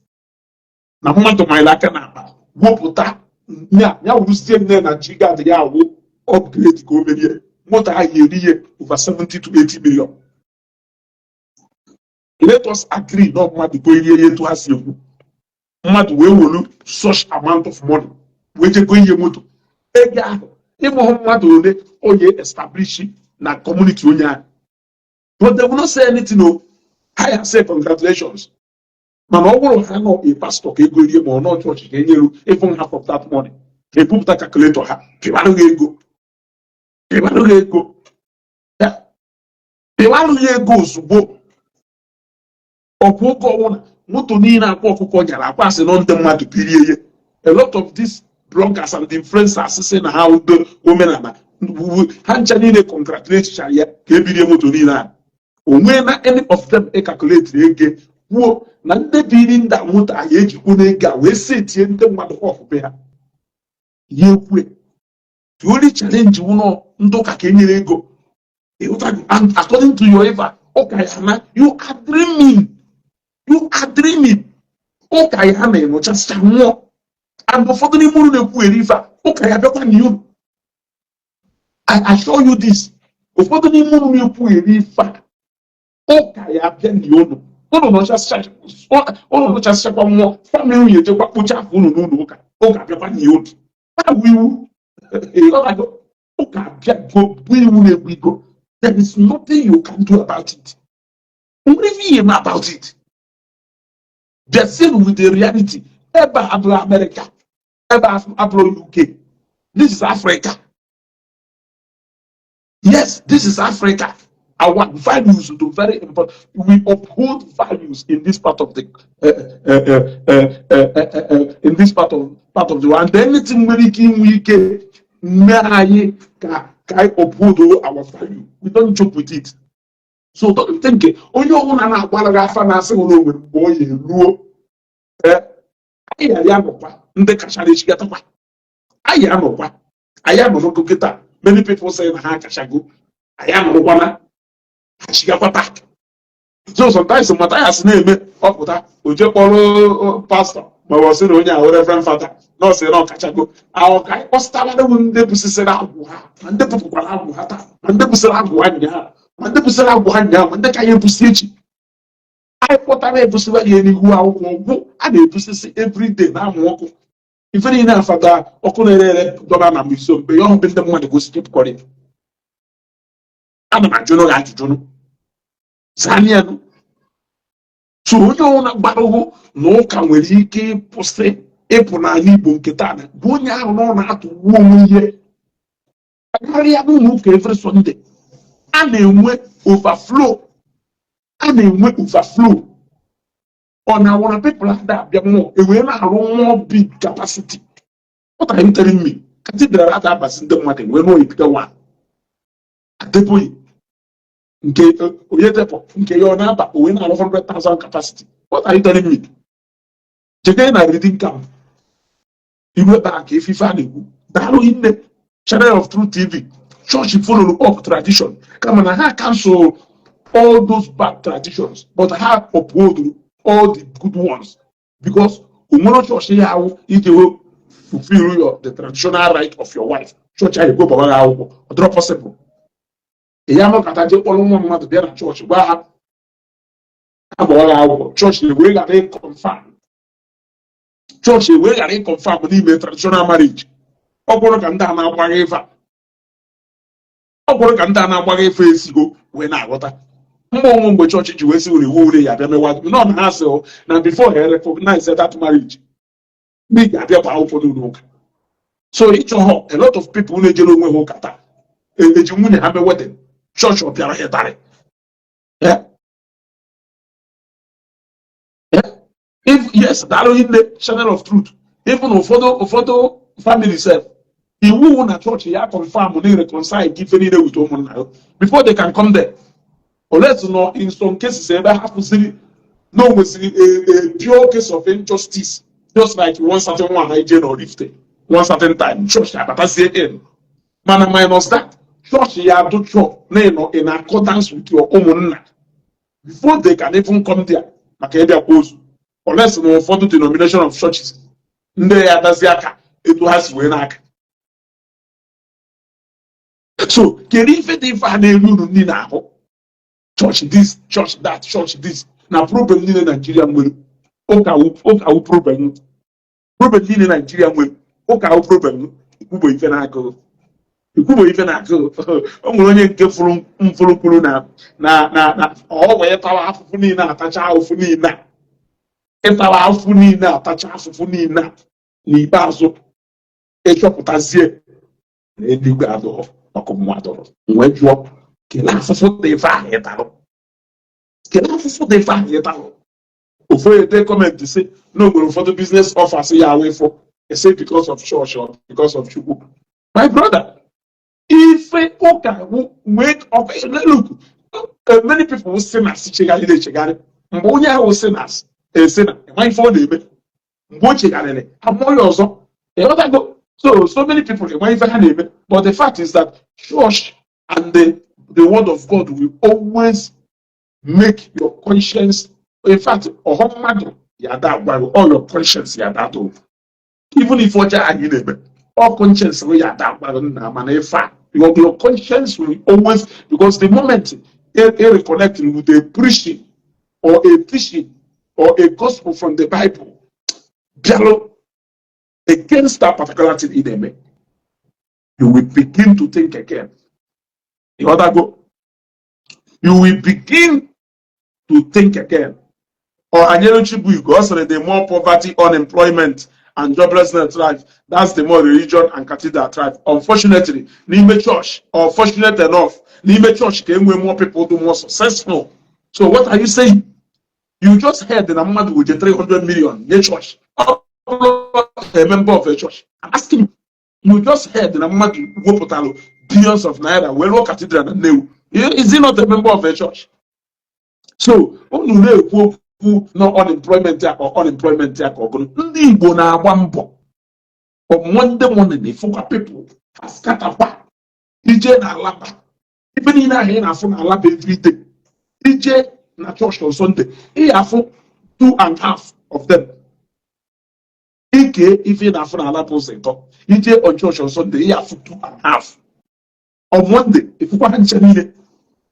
na mmadụ manyere aka n'akpa wepụta ya, ya wuruzie nne na chi gadị ya awụ upgrade ka o merie moto ahụ eri ihe over 70 to 80 million. Let us agree na mmadụ bụ ihe etu ha si ekwu, mmadụ wee welu such amount of money wee jego ihe moto ego ahụ, ịmụhụ mmadụ ole onye establish na community onye ahụ. But they will not say anything o. Ha ya say congratulations, mana ọ bụrụ ha nọ a pastor ka ego rie ma ọ nọ chọọchị ka enyeru even half of that money, ha ebupụta calculator ha pịwarụ ha ego, pịwarụ ha ego ya, pịwarụ ha ego ozugbo. Ọkwa oge ọbụla moto niile akwa ọkụkọ nyara akwa asị nọ ndị mmadụ birie ihe. A lot of these bloggers and influencers sị na ha udo omenala ha ncha niile congratulate chara ya ka ebirie moto niile a. O nwee na any of them e calculate ego kwuo na ndị biri ndị a moto ahụ ejikwu n'ego a wee setie ndị mmadụ ọfụbe ha ya ekwe. The only challenge wụ ndị ụka ka enyere ego. Ịghọtago? And according to your eva ụka ya na you are dreaming, you are dreaming. Ụka ya na-enụchasịcha nwụọ and ụfọdụ n'ime unu na-ekwugheri ife a, ụka ya bịakwa na unu. I assure you this, ụfọdụ n'ime unu na-ekwugheri ife a, ụka ya bịa na unu. Unu nụchasịchakwa mmụọ family unu ejekwa kpocha afọ unu n'ụlọ ụka, ụka bịakwa na unu. Bụ iwu. Ịghọtago? Ụka bịago bụ iwu na-egbu iko. There is nothing you can do about it. Nwere ife ihe eme about it. Bịazienụ with the reality. Ebe a abụrụ America, ebe a abụrụ UK. This is Africa. Yes, this is Africa. Our values are very important. We uphold values in this part of the in this part of the world. And anything nwere ike inwe ike mee anyị ka anyị uphold our value, we don't joke with it. So don't think onye ọbụla na-agbara gị afa na-asị gị na o nwere mgbe ọ ya eruo. Ee, anyị ya anọkwa ndị kachara echigatakwa, anyị anọkwa, anyị anọrọgo kịta. Many people say na ha akachago, anyị anọrọkwana ha chigakwa back. So sometimes Matthias na-eme ọpụta o jee kpọrọ pastor ma ọ sị na onye ahụ reverend father na ọ sị na ọkachago ahụ ka anyị kpọsịtara ndị busisịrị agwụ ha, ma ndị bupụkwara agwụ ha taa, ma ndị busịrị agwụ ha nyaa, ma ndị busịrị agwụ ha nyaa, ma ndị ka ya ebusi echi. Anyị kpọtara ebusiwa ya n'ihu akwụkwọ ọgwụ a na-ebusisi everyday na-amụ ọkụ ife niile afada ọkụ na-ere ere dọba na mgbe mgbe ya ọhụ ndị mmadụ gosi chepụkọrọ ya. Ana m ajụnụ gị ajụjụnụ zanianụ. So onye ọbụla gbara hụ na ụka nwere ike ịkwụsị ịpụ n'ala Igbo nke taa bụ onye ahụ na ọ na-atụgbu onwe ihe karịa n'ụlọ ụka every Sunday. A na-enwe overflow, a na-enwe overflow. Ọ na-awara people ada abịa mmụọ ewee na-arụ more big capacity. What are you telling me? Cathedral ada abasị ndị mmadụ wee rụọ Ibite one, Adeboye nke Oyedepo nke ya ọ na-aba, o wee na-arụ 100,000 capacity. What are you telling me? Jege na Redeem Camp, iru ebe a ka ife a na-ekwu. Daalụ nne. Channel of Truth TV, church follow up tradition, kama na ha cancel all those bad traditions, but ha uphold all the good ones, because onwere chọọchị ya ahụ iji fulfill the traditional right of your wife, chọọchị ahụ ekwe gbara akwụkwọ. Ọ dịrọ possible ya nọkọta jee kpọrọ nwa mmadụ bịa na chọọchị, gwa ha ha gbara akwụkwọ, chọọchị ewee ghara ịconfirm, chọọchị ewee ghara ịconfirm n'ime traditional marriage. Ọ bụrụ ka ndị a na-agbagha ife a, ọ bụrụ ka ndị a na-agbagha ife esigo wee na-aghọta mgbe onwe mgbe chọọchị ji wee sị unu iwu ure ya abịa mewa nọ na ha sị na before ha recognize that marriage, ndị ga-abịa gba akwụkwọ n'ụlọ ụka. So ịchọghọ a lot of people na-ejere onwe ha ụka taa eji nwunye ha mee wedding, chọọchị ọ bịara ha ịtarị. Yeah? Yeah? If yes, daalụ nne. Channel of Truth, even ụfọdụ family sef, iwu wụ na chọọchị ya confirm na reconcile gị ife niile with ụmụnna ya before they can come there, unless nọ in some cases ebe ha kwụsịrị na o nwesịrị a pure case of injustice, just like one certain one ije na Oraifite one certain time, church abatazie in. Mana minus that, church ya adụ chọọ na ịnọ in accordance with your ụmụnna before they can even come there maka ịbịakwa ozu, unless na ụfọdụ denomination of churches ndị ya adazi aka etu ha si wee n'aka. So kedu ife dị ife a na-eru unu niile ahụ? Church this, church that, church this, na problem niile Naijiria nwere, ụka wụ problem. Problem niile Naijiria nwere, ụka wụ problem. Ikwugbo ife na-agụụ, ikwugbo ife na-agụụ. O nwere onye nke fụrụ mfụrụ kwuru na ọ wee tawa afụfụ niile, atacha afụfụ niile a, ịtawa afụfụ niile, atacha afụfụ niile a, n'ikpeazụ ịchọpụtazie na eluigwe adụghọ, ọkụ mmụọ adụghọ. Wee jụọ, kelee afụfụ dị ife ahụ ịtalụ? Kelee afụfụ dị ife ahụ ịtalụ? Ofu ede comment sị na o nwere ụfọdụ business offers ya awụ ịfụ ese because of church or because of Chukwu. My brother, ife ụka wụ nwee. Look, many people sinners chegharịrị echegharị. Mgbe onye ahụ sinners esi na enwe ife ọ na-eme, mgbe o chegharịrị, amụọ ya ọzọ. Ịghọtago? So many people enwe ife ha na-eme, but the fact is that church and the word of God will always make your conscience. In fact, ọhọ mmadụ ya ada agwa gị, all your conscience ya ada atụ, even if ọjọọ anyị na-eme, all conscience ya ada agwa gị nna. Mana ife a, your conscience will always, because the moment e reconnect with a preaching or a teaching or a gospel from the Bible bịalụ against that particular thing ị na-eme, you will begin to think again. Ịghọtago? You will begin to think again. Or Anyeluchi Buigo, ọ sịrị, "The more poverty, unemployment and joblessness thrive, that's the more religion and cathedral thrive." Unfortunately, n'ime church, or fortunate enough, n'ime church ka enwe more people do more successful. So what are you saying? You just heard na mmadụ wuje 300 million nye church. Ọ bụrụ a member of a church? I'm asking you. You just heard na mmadụ wepụtalụ billions of naira wee rụọ cathedral na Nnewi. Is he not a member of a church? So unu na-ekwu okwu na unemployment ya, ka unemployment ya, ka ọ bụrụ ndị Igbo na-agba mbọ. On Monday morning, ịfụkwa people scatter ije na Alaba, ife niile ahụ ị na-afụ na Alaba everyday, ije na church on Sunday, ị afụ two and half of them. Ike ife ị na-afụ na Alaba ụzọ ịtọ, ije on church on Sunday, ị afụ two and half. On Monday, ịfụkwa ha nche niile.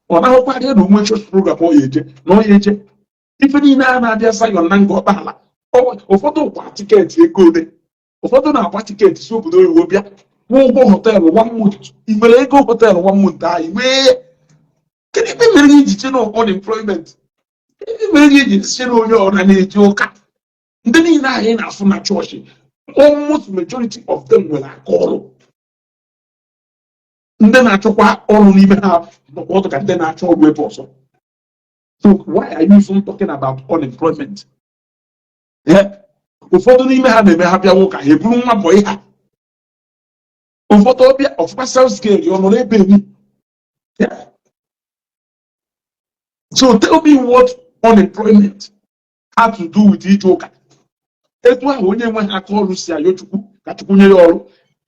Ọ naghịkwa ya na onwe church program ọ ya eje na ọ ya eje. Ife niile a na-abịa Zion na Nga Ọkpaala, ụfọdụ gba ticket ego ole, ụfọdụ na-agba ticket si obodo oyibo bịa, kwụọ ụgwọ hotel one month. Ị nwere ego hotel one month ahụ nwee? Kedu ebe mere gị iji che na unemployment? Kedu ebe mere gị iji che na onye ọra na-eje ụka? Ndị niile ahụ ị na-afụ na chọọchị, almost majority of them nwere aka ọrụ. Ndị na-achọkwa ọrụ n'ime ha nọkwa ọdụ ka ndị na-achọ ọrụ ebe ọzọ. So why are you even talking about unemployment? Yeah. Ụfọdụ n'ime ha na-eme ha bịa nwoke, ha eburu nwa boy ha. Ụfọdụ ọbịa ọfụkwa sales girl, ọ nọ n'ebe eni. Yeah. So tell me what unemployment had to do with ije ụka. Etu ahụ onye nwe aka ọrụ si ayọ Chukwu ka Chukwu nye ya ọrụ,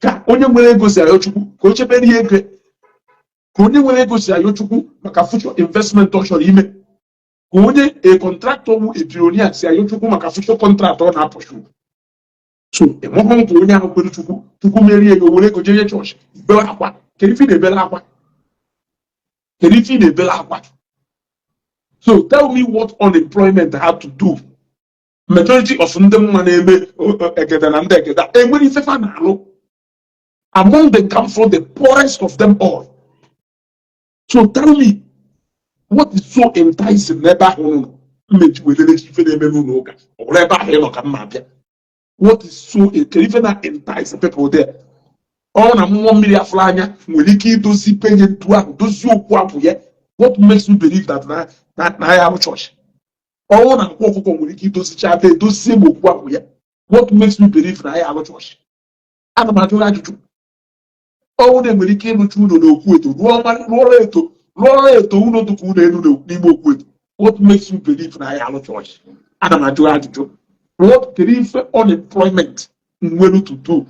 ka onye nwere ego si ayọ Chukwu ka o chebere ya ego, ka onye nwere ego si ayọ Chukwu maka future investment ọ chọrọ ime, ka onye a contractor wu a billionaire si ayọ Chukwu maka future contract ọ na-apụshu. So enweghị nkwa onye ahụ kwere Chukwu, Chukwu merie ya, o were ego jee chọọchị bewe akwa. Kedu ife ị na-ebere akwa? Kedu ife ị na-ebere akwa? So tell me what unemployment had to do. Majority of ndị mma na-eme egede na ndị egede enwere ife fa na-alụ. Among them come from the poorest of them all. So tell me what is so enticing n'ebe ahụ nọ mmeji welere ife na-eme n'ụlọ ụka. Ọ bụrụ ebe ahụ ị nọ ka mma abịa, what is so, kedu ife na entice people there? Ọ na mmụọ mmiri afụrụ anya nwere ike idozi penye ntu ahụ, dozie okwu akwụ ya. What makes you believe that na ya arụ chọọchị? Ọnwụ na akwa ọkụkọ nwere ike idozicha ebe edozie ma okwu akwụ ya. What makes you believe na ya arụ chọọchị? Ana m ajụ gị ajụjụ. Ọnwụ na enwere ike ịrụcha ụlọ n'okwu eto, rụọrọ eto, rụọrọ eto ụlọ dịka ụlọ elu n'ime okwu eto. What makes you believe na ya arụ chọọchị? Ana m ajụ gị ajụjụ. What, kedu ife unemployment nwere to do?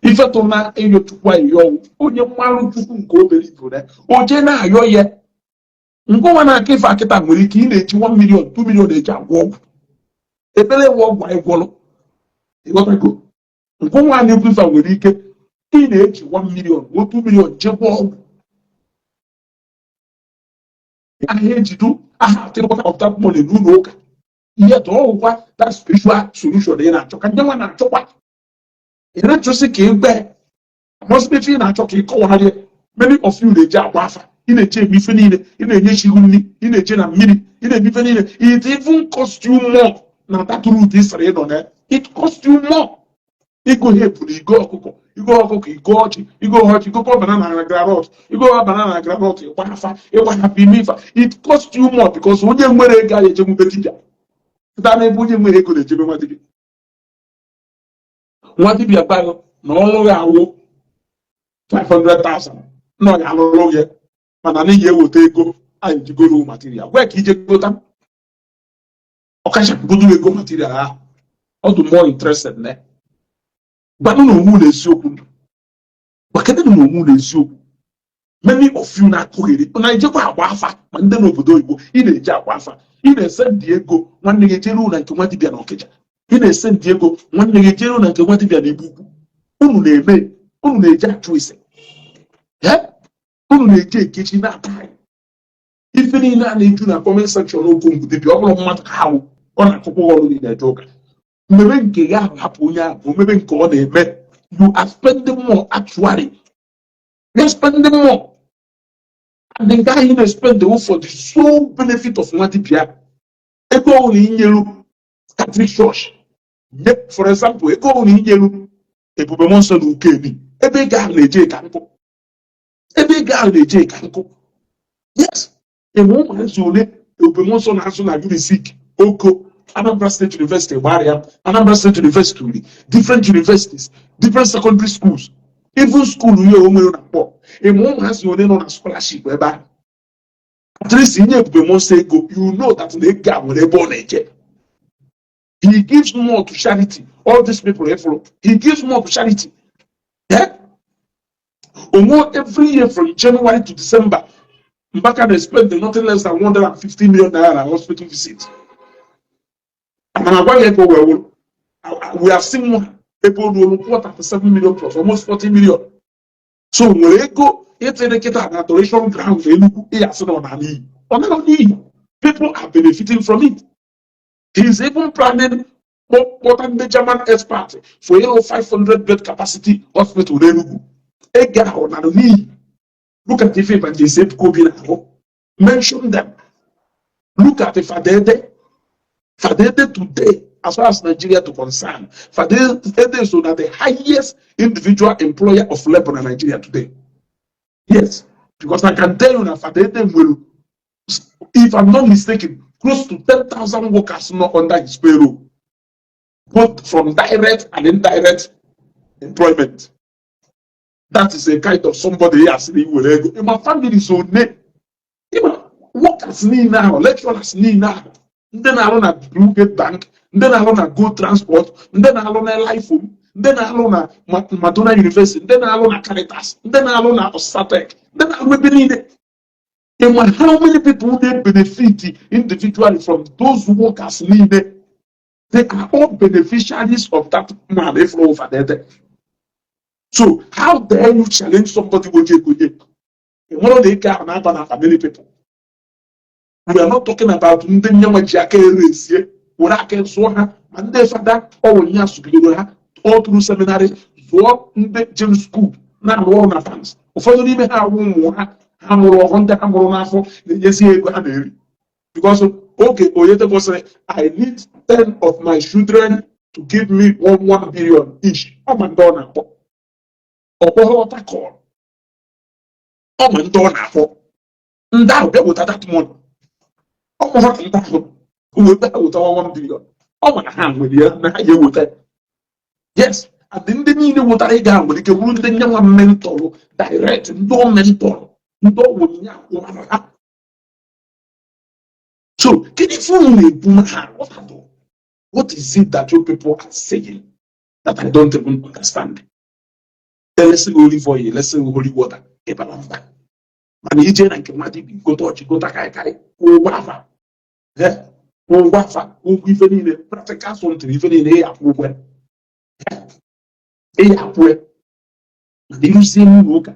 Ife tụ na ịyọ Chukwu ayịyọ, onye mmalụ Chukwu nke obere ibu na o jee na-ayọ ya ngụnwa na-aka ife akịta nwere ike ị na-eji 1 million, 2 million eji agwọ ọgwụ ekpere ewe ọgwụ anyị gwọrọ. Ịghọtago? Ngụnwa na-ekwu ife a nwere ike ị na-eji 1 million, 2 million jekwa ọgwụ ahịa ejidu aha atịrịkọta of that money n'ụlọ ụka. Ihe tụ ọgwụkwa, that spiritual solution ị na-achọ ka ndị nwa na-achọkwa. Ị na-achọsị ka ị gbee mọsị ife ị na-achọ ka ị kọwagharịa. Many of you na-eji agba afa, ị na-eche eme ife niile, ị na-enye chihu nri, ị na-eche na mmiri, ị na-eme ife niile. It even cost you more na that route ị sịrị ị nọ na. It cost you more. Igo ha eburu igo ọkụkọ, igo ọkụkọ, igo ọjị, igo ọjị, igokọ banana na groundnut, igo banana na groundnut, ịgba afa, ịgba hapụ ime ife. It cost you more because onye nwere ego anyị ejemube dibịa pụta n'ebe onye nwere ego na-ejebe nwa dibịa. Nwa dibịa gbaghị na ọrụ ya awụ 500,000 nọ ya alụrụ ya, mana na iyi eweta ego anyị jigoro material gwa ka ije gota ọkachapụgodo ego material ahụ. Ọ dị more interested na gwanụ na onwe na eziokwu, gbakede na onwe na eziokwu. Many of you na-akụgheri na-ejekwa agba afa, ma ndị n'obodo oyibo, ị na-eji agba afa, ị na-ese ndị ego nwanne gị ejere ụlọ nke nwa dibịa na Ọkịja, ị na-ese ndị ego nwanne gị ejere ụlọ nke nwa dibịa na Igbo Ukwu. Unu na-eme, unu na-eji achụ ise, unu na-eji ekechi na-ata anyị ife niile a na-eju na comment section. Okwu ngwu dibịa, ọ bụrụ mmadụ ka ahụ ọ na-akụkwa ọrụ niile eje ụka mmebe nke ya ahụ, hapụ onye ahụ omebe nke ọ na-eme. You are spending more. Actually, you are spending more, and nke ahụ ị na-spend for the sole benefit of nwa dibịa. Ego ọbụla inyeru Catholic Church nye, for example, ego ọbụla inyeru Ebube Mmụọ Nsọ na Ukemi, ebe ego ahụ na-eje ka nkụ, ebe ego ahụ na-eje ka nkụ. Yes, enwe ụmụazị ole Ebube Mmụọ Nsọ na-azụ na Unizik, Oko, Anambra State University gbara ya, Anambra State University uri, different universities, different secondary schools, even school ihe o nwere na mkpọ. Enwe ụmụazị ole nọ na scholarship ebe ahụ? At least inye Ebube Mmụọ Nsọ ego, you know that na ego a nwere ebe ọ na-eje. He gives more to charity. All these people efuru, he gives more to charity. Yeah? Omo, every year from January to December, Mbaka dey spend nothing less than 150 million naira hospital visit. And I'm agwa gị ego wee wụrụ. We have seen one ebe o ruolu 37 million plus, almost 40 million. So nwere ego itinye kịta na adoration ground Enugu, ịya asị na ọ na n'iyi. Ọ nara n'iyi. People are benefiting from it. He is even planning kpọta ndị German expert for ịrụ 500 bed capacity hospital n'Enugu. Ego ahụ nara n'iyi. Look at ife Evangelist Ebuka Obi na-arụ. Mention them. Look at Fadede. Fadede today, as far as Nigeria to concern, Fadede is one of the highest individual employer of labor in Nigeria today. Yes, because I can tell you na Fada Ete nwere, if I'm not mistaken, close to 10,000 workers not under his payroll, both from direct and indirect employment. That is a kind of somebody ya asịrị iwere ego. Ịma families one, ịma workers niile ahụ, lecturers niile ahụ, ndị na-arụ na Blue Gate Bank, ndị na-arụ na Go Transport, ndị na-arụ na Lifeum, ndị na-arụ na Madonna University, ndị na-arụ na Caritas, ndị na-arụ na Osatec, ndị na-arụ ebe niile. Ịma how many people dey benefit individually from those workers niile? They are all beneficiaries of that man ifro over there. So how dare you challenge somebody wey ego nye? Nwere na ike ahụ na-aba na many people. We are not talking about ndị nyenwe ji aka ere esie were aka zụọ ha, ma ndị fada ọwụ ya sụgidere ha all through seminary, zụọ ndị James School na-arụ ọrụ na farms. Ụfọdụ n'ime ha awụ ụmụ ha ha mụrụ ọhụrụ, ndị ha mụrụ n'afọ na-enyezi ha ego ha na-eri, because oge Oyedepo sịrị, "I need 10 of my children to give me 1 1 billion each," ọ ma ndị ọ na-akpọ. Ọ kpọghị ọtakọl, ọ ma ndị ọ na-akpọ. Ndị ahụ bịa weta that money. Ọ kpọrọ ka ndị ahụ wee bịa wetawa 1 billion. Ọ ma na ha nwere ya, na ha ga-eweta. Yes, and ndị niile wetara ego ahụ nwere ike bụrụ ndị nyenwa mentor direct, ndị ọ mentor, ndị ọ wụrụ ya kwụwara ha. So kedu ife unu na-ekwu na ha aghọtado? What is it that you people are saying that I don't even understand? Elesi gị olive oil, elesi gị holy water, ịbara mba. Mana ije na nke nwa dibịa, gote ọchị, gote kaikai, kwụọ ụgwọ afa. Kwụọ ụgwọ afa, kwụọ ụgwọ ife niile, practical something, ife niile ị akwụ ụgwọ ya. Ị akwụ ya. Mana ịrụzie n'ụlọ ụka,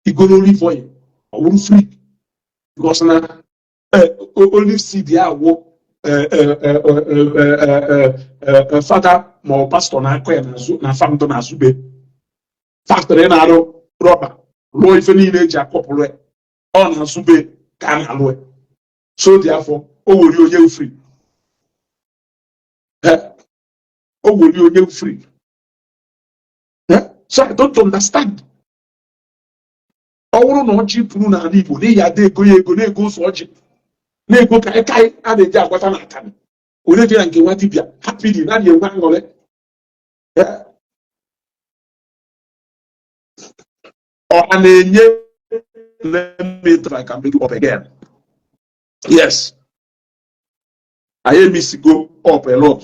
igoro olive oil, ọ wụrụ free, because na olive seed ya awụ fada ma ọ pastọ na-akọ ya n'azụ na farm dị n'azụ be factory na-arụ rọba, rụọ ife niile eji akọpụrụ ya. Ọ na-azụ be ka a na-alụ ya. So dị afọ o were onye free. O were onye free. So I don't understand. Ọ bụrụ na ọjị pụrụ n'ala Igbo n'ihi ada ego ya ego na-ego ụzọ ọjị na-ego kaikai a na-eji agwata na akamụ onye dị na nke nwa dibịa happily na enwe aṅụrị. Ọ na-enye. Let me try, can bring you up again. Yes, anyị emisigo up a lot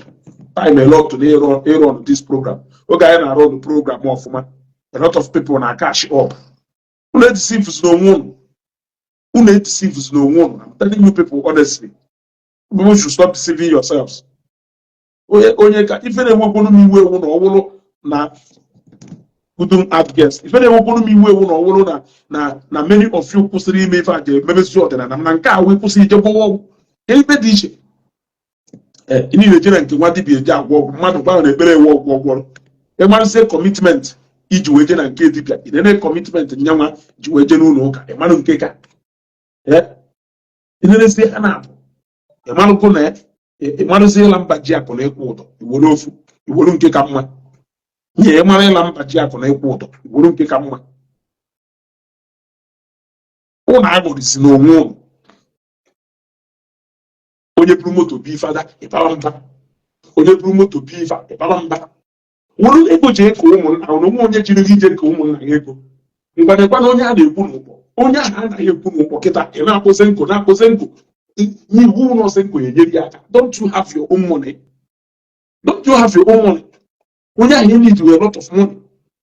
time, a lot na ịrụ on this program. Oge anyị na-arụ ọrụ program ọfụma, a lot of people na cash up. Unu edeceive n'onwe unu, unu edeceive n'onwe unu. I'm telling you people honestly, people should stop deceiving yourselves. Onye onye ka ife na-enwekwunu m iwe ewu na ọwụrụ na couldn't add guest. Ife na-enwekwunu m iwe ewu na ọwụrụ na many of you kwụsịrị ime ife a ji ememezi ọdịnala, na nke a wee kwụsị ije gwọwa ọgwụ. Kedu ife dị iche? Ee, ị niile jere nke nwa dibịa eji agwọ ọgwụ mmadụ gbanwe na ekpere ewe ọgwụ ọgwọrọ. Ịmarụzie commitment iji wee je na nke dibịa, ị nene commitment nyanwa ji wee je n'ụlọ ụka, ịmarụ nke ka ee ịnenezie ha na-abụ, ịmarụgo na ịmarụzie ịla mba ji akụ na ịkwụ ụdọ, iwere ofu, iwere nke ka mma nye. Ịmara ịla mba ji akụ na ịkwụ ụdọ, iwere nke ka mma. Ụnụ aghọrịsi n'onwe ụnụ. Onye buru moto bi fada, ịbara mba. Onye buru moto bi ifa, ịbara mba. Were ego jee ka ụmụnna na onwe. Onye jiri gị ije ka ụmụnna ya ego ngwanekwana. Onye a na-ekwu n'ụkpọ, onye ahụ anaghị ekwu n'ụkpọ kịta. Ị na-akpụzi nkụ, na-akpụzi nkụ n'iwu ụlọ nsị nkụ enyere ya aka. Don't you have your own money? Don't you have your own money? Onye ahụ need a lot of money.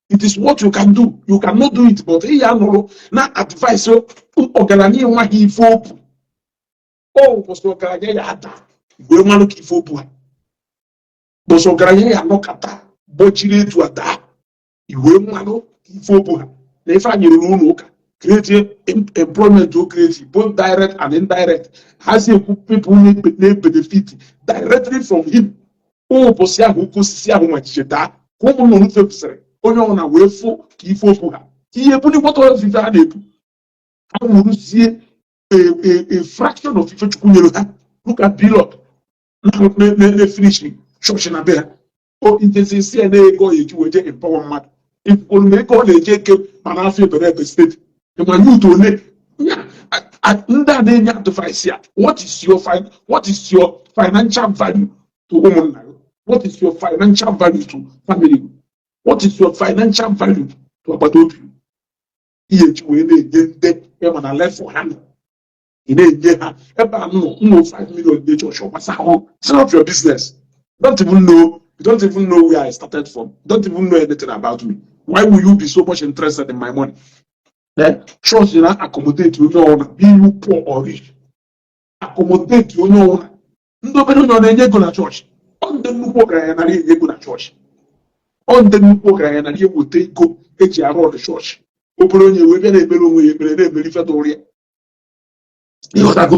It is what you can do, you cannot do it, but ị ya nụrụ na advice ọgaranya enweghị ife okwu. Ọ ụbọchị ọgaranya ya ada wee mmanụ ka ife okwu ha, ụbọchị ọgaranya ya anọkata gbochiri etu a daa iwee mmanụ ka ife okwu ha na ife anyị rụrụ ụlọ ụka, create employment, o create both direct and indirect. Ha si ekwu people na-benefit directly from him. Ụbọchị ahụ oke osisi ahụ machiche daa ka ụmụ nnụnụ fepụsịrị, onye ọbụla wee fụ ka ife okwu ha ihe bulikwata ife ha na-ebu ha wuruzie a fraction of ife Chukwu nyere ha. Look at Blord na-efinish chọọchị na be ha. O ijezi si ya na ego ya eji wee jee empower mmadụ. Ikwuru na ego ọ na-eji eke Mana afọ ebere ebe steeti, ịma youth one ndị a na-enye advice ya? What is your financial value to ụmụnna gị? What is your financial value to family? What is your financial value to agbata obi? Ihe eji wee na-enye ndị ịma na level ha nọ, ị na-enye ha ebe a nọ nnọ 5 million ndị chọọchị ọgbasa ahụ. It's not your business. Don't even know you don't even know where I started from. Don't even know anything about me. Why will you be so much interested in my money? Eh? Church na accommodate onye ọbụla, be you poor or rich, accommodate onye ọbụla. Ndị obere onye ọ na-enye ego na chọọchị? Ọ ndị nnukwu ọgaranya nara enye ego na chọọchị. Ọ ndị nnukwu ọgaranya nara eweta ego eji arụ ọrụ chọọchị. Obere onye wee bịa na-ekpere onwe ya ekpere, na-emeri ife dụrụ ya. Ịghọtago?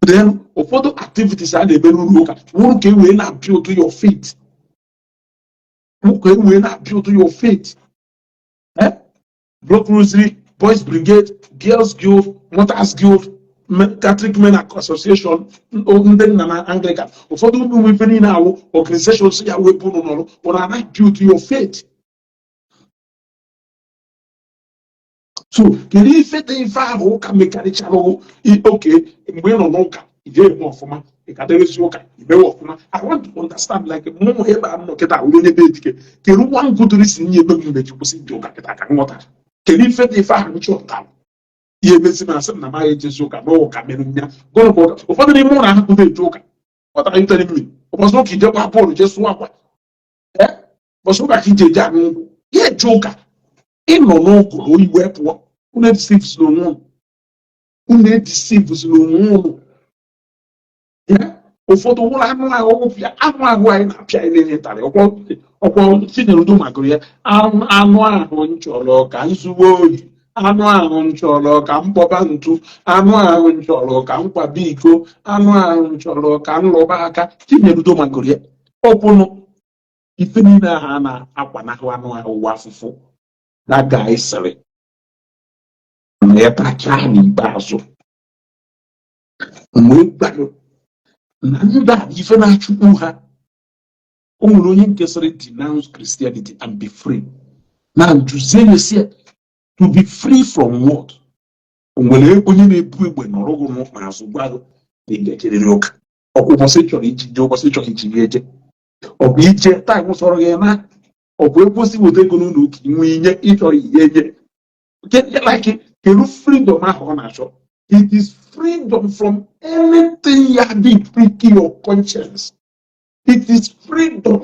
Then ụfọdụ activities a na-eme n'ụlọ ụka wụrụ ka e wee na-build your faith, ka e wee na-build your faith. Eh? Block Rosary, Boys Brigade, Girls Guild, Mothers Guild, Catholic Men Association, ndị nna na Anglican, ụfọdụ ụmụ ife niile awụ organizations ya wepụ ụnụ n'ọrụ ọ na build your faith. So kedu ife dị ife ahụ ụka mekarịchara oke mgbe ị nọ n'ụka ị ga-eme ọfụma, ị ka dịrịzi ụka imewe ọfụma? I want to understand, like mụ ebe a m nọ kịta wụrụ onye be edike, kedu one good reason nye ebe m meji kwụsị ndị ụka kịta ka m ghọta kedu ife dị ife ahụ m chọpụtara ihe emezi m asị m na maghị ejezi ụka na ụka mere m ya gụrụ bụ ụka. Ụfọdụ n'ime ụlọ ahụ eje ụka. What are you telling me? Ụbọchị ụka ije gba bọọlụ, jee sụọ akwa. Ee, ụbọchị ụka ka ije eje aṅụ nkwụ ya eje ụka. Ịnọ n'ụgụrụ oyi wee pụọ. Unu edeceive n'onwe unu, unu edeceive n'onwe unu ya. Ụfọdụ ụlọ anụ ahụ pịa anụ ahụ anyị na-apịa anyị na-enye ntarị ọkwọ Chinyere Udo magụrụ ya. Anụ ahụ m chọrọ ka m zuwe ohi, anụ ahụ m chọrọ ka m kpọba ntu, anụ ahụ m chọrọ ka m kwaba iko, anụ ahụ m chọrọ ka m lụba aka. Chinyere Udo magụrụ ya. Ọkwụnụ ife niile ahụ a na-akwanahụ anụ ahụ ụwa afụfụ. That guy sịrị na ya tachaa n'ikpeazụ wee gbalụ na ndị a ife na-achụkwu ha. O nwere onye nke sịrị, "Denounce Christianity and be free." Na njụzie ya sị ya, to be free from what? O nwere onye na-ebu egbe nọrọ gị n'azụ gwa gị na ị ga-ejerịrị ụka? Ọkwa ụbọchị ị chọrọ iji jee, ụbọchị ị chọrọ iji gị eje. Ọ bụ ije time sọrọ gị na ọ bụ ekwesị weta ego n'ụlọ ụka inwe inye ịchọrọ ihe enye. Like, kedu freedom ahụ ọ na-achọ? It is freedom from anything ya dị prick your conscience. It is freedom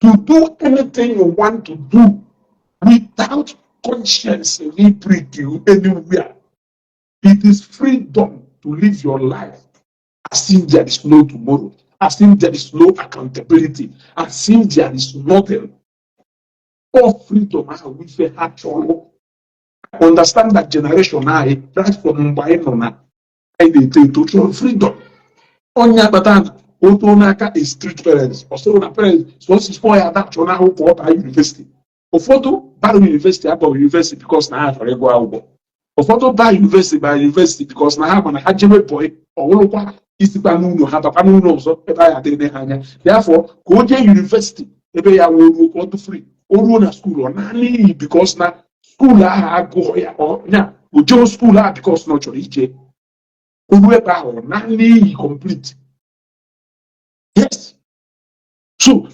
to do anything you want to do without conscience prick you anywhere. It is freedom to live your life as if there is no tomorrow, as if there is no accountability, as if there is nothing. All freedom ahụ ife ha chọrọ. Understand that generation anyị, right from mgbe anyị nọ na anyị na-eto eto, chọrọ freedom. Onye akpata na o too n'aka a strict parents, ọ sịrị na parents sọsọ ya ada chọrọ n'ahụ ka ọ baa university. Ụfọdụ bara university abaghị university because na ha chọrọ ịgụ akwụkwọ. Ụfọdụ baa university, baa university because na ha ma na ha jebe boy, ọwụrụkwa isikwa n'ụlọ ha bakwa n'ụlọ ọzọ ebe anyị adịrị ha anya. Therefore, ka o jee university ebe ya wee ruo ka ọ dị free. O ruo na school, ọ naanị iyi because na school ahụ agụghọ ya. Ọ nya o jee school ahụ because na ọ chọrọ ije. O ruo ebe ahụ, ọ naanị iyi complete. Yes, so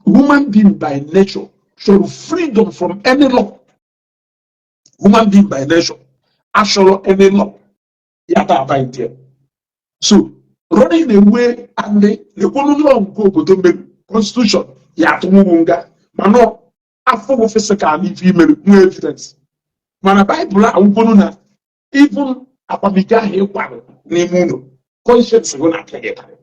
human being by nature chọrọ freedom from any law. Human being by nature achọrọ any law ya ta abide there. So running away and lekwonu law nke obodo mere constitution ya atụnwugwu nga, mana afọ physical n'ife imere nwee evidence. Mana Baịbụl awụkwonu na even akwamiko ahụ ịkwarụ n'ime ụlọ, conscience gị na-apịa gị ịtarị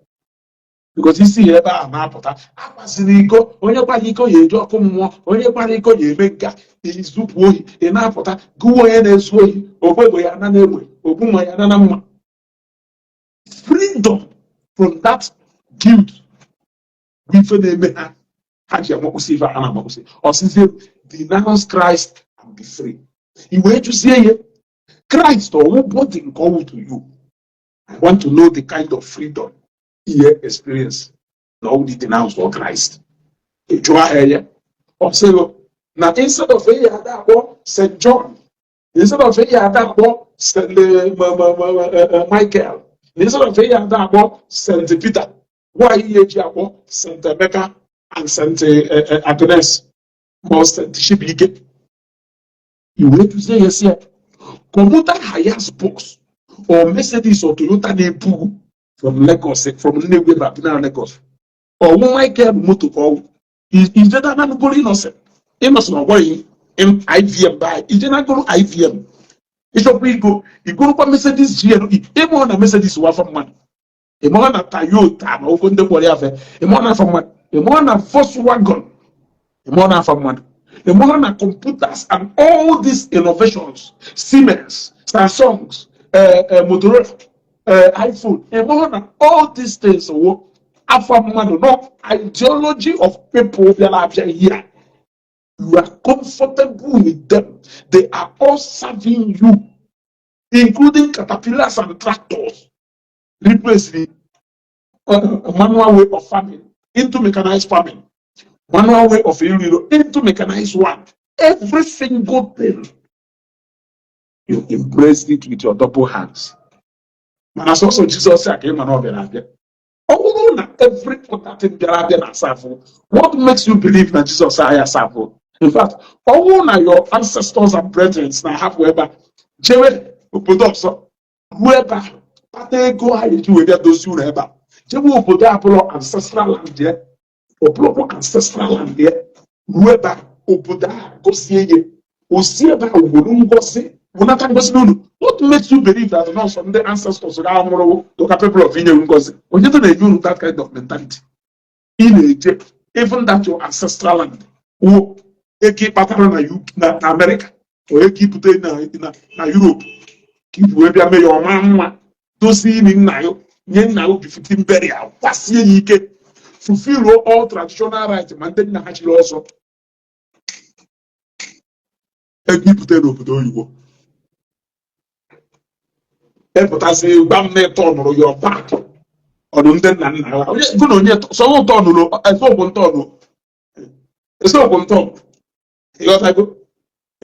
because isi ya ebe ahụ na-apụta. Akwasịrị iko, onye kwara iko ya eji ọkụ mmụọ, onye kwara iko ya eme nka izupụ ohi. Ị na-apụta gụwa onye na-ezu ohi, ogbu egbe ya ana na egbe, ogbu mma ya ana na mma. Freedom from that guilt bụ ife na-eme ha ha ji amakwụsị ife ha na-amakwụsị. Ọsịzie, "Denounce Christ and be free." I wee jụzie ya, Christ ọwụ body nke ọwụ to you? I want to know the kind of freedom ihe experience na ọwụ dị denounce or Christ. Ị jụọ ha ya, ọ sịghị Na instead of eyi ada akpọ St. John, instead of eyi ada akpọ St. Michael, instead of eyi ada akpọ St. Peter, why ihe eji akpọ St. Emeka and St. Agnes ma St. Chibuike? Iwee duzie ya si ya commuter Hiace bus or Mercedes or Toyota na-ebu from Lagos, from Nnewi ebe a na Lagos, ọwụ Michael moto ka ọwụ ijeda na goro Innocent, Innocent ọ gwaghị IVM by ije na goro IVM. Ịchọkwa igo, igorokwa Mercedes GLE. Ịmụọ na Mercedes wụ afa mmadụ, ịmụọ na Toyota na ogo ndị kpọrọ ya afe, ịmụọ na afa mmadụ, ịmụọ na Volkswagen, ịmụọ na afa mmadụ, ịmụọ na computers and all these innovations, Siemens, Samsung, Motorola, iPhone, ịmụọ na all these things wụ afa mmadụ. No ideology of people bịara abịa here. You are comfortable with them. They are all serving you, including caterpillars and tractors. Replace the manual way of farming into mechanized farming, manual way of iro into mechanized one. Every single thing, you embrace it with your double hands. Mana sọsọ Jizọs a ka ị ma na ọ bịara abịa. Ọ bụrụ na every other thing bịara abịa na asafụ, what makes you believe na Jizọs agha asafụ? In fact, ọ bụrụ na your ancestors and brethren na-ahapụ ebe a jewe obodo ọzọ, ruo ebe ahụ kpata ego ha eji wee bịa dozie ụlọ ebe a, jewe obodo abụrụ ancestral land ya, ọbụrụ ancestral land ya, ruo ebe a, obodo a gosie ya, osi ebe a were ngozi wụnata ngozi n'ụlọ, what makes you believe that nọọsọ ndị ancestors ga amụrụ the capable of inye ngozi? Onye tụ na-enye unu that kind of mentality? Ị na-eje even that your ancestral land wụ ego ịkpatara na UK, na America, o ego ibute na Europe ka iji wee bịa mee ya ọma mma, dozie ili nna ya, nye nna ya obi fifteen burial, kwasie ya ike, fulfill all traditional rites ma ndị nna ha chiri ọzọ. Ego ibute n'obodo oyibo epụtasị gwa m na ịtọ nụrụ your back ọnụ ndị nna nna ha. Onye gụ na onye sọnwụ ụtọ nụrụ eseokwu ntọ nụ, eseokwu ntọ, ịghọtago?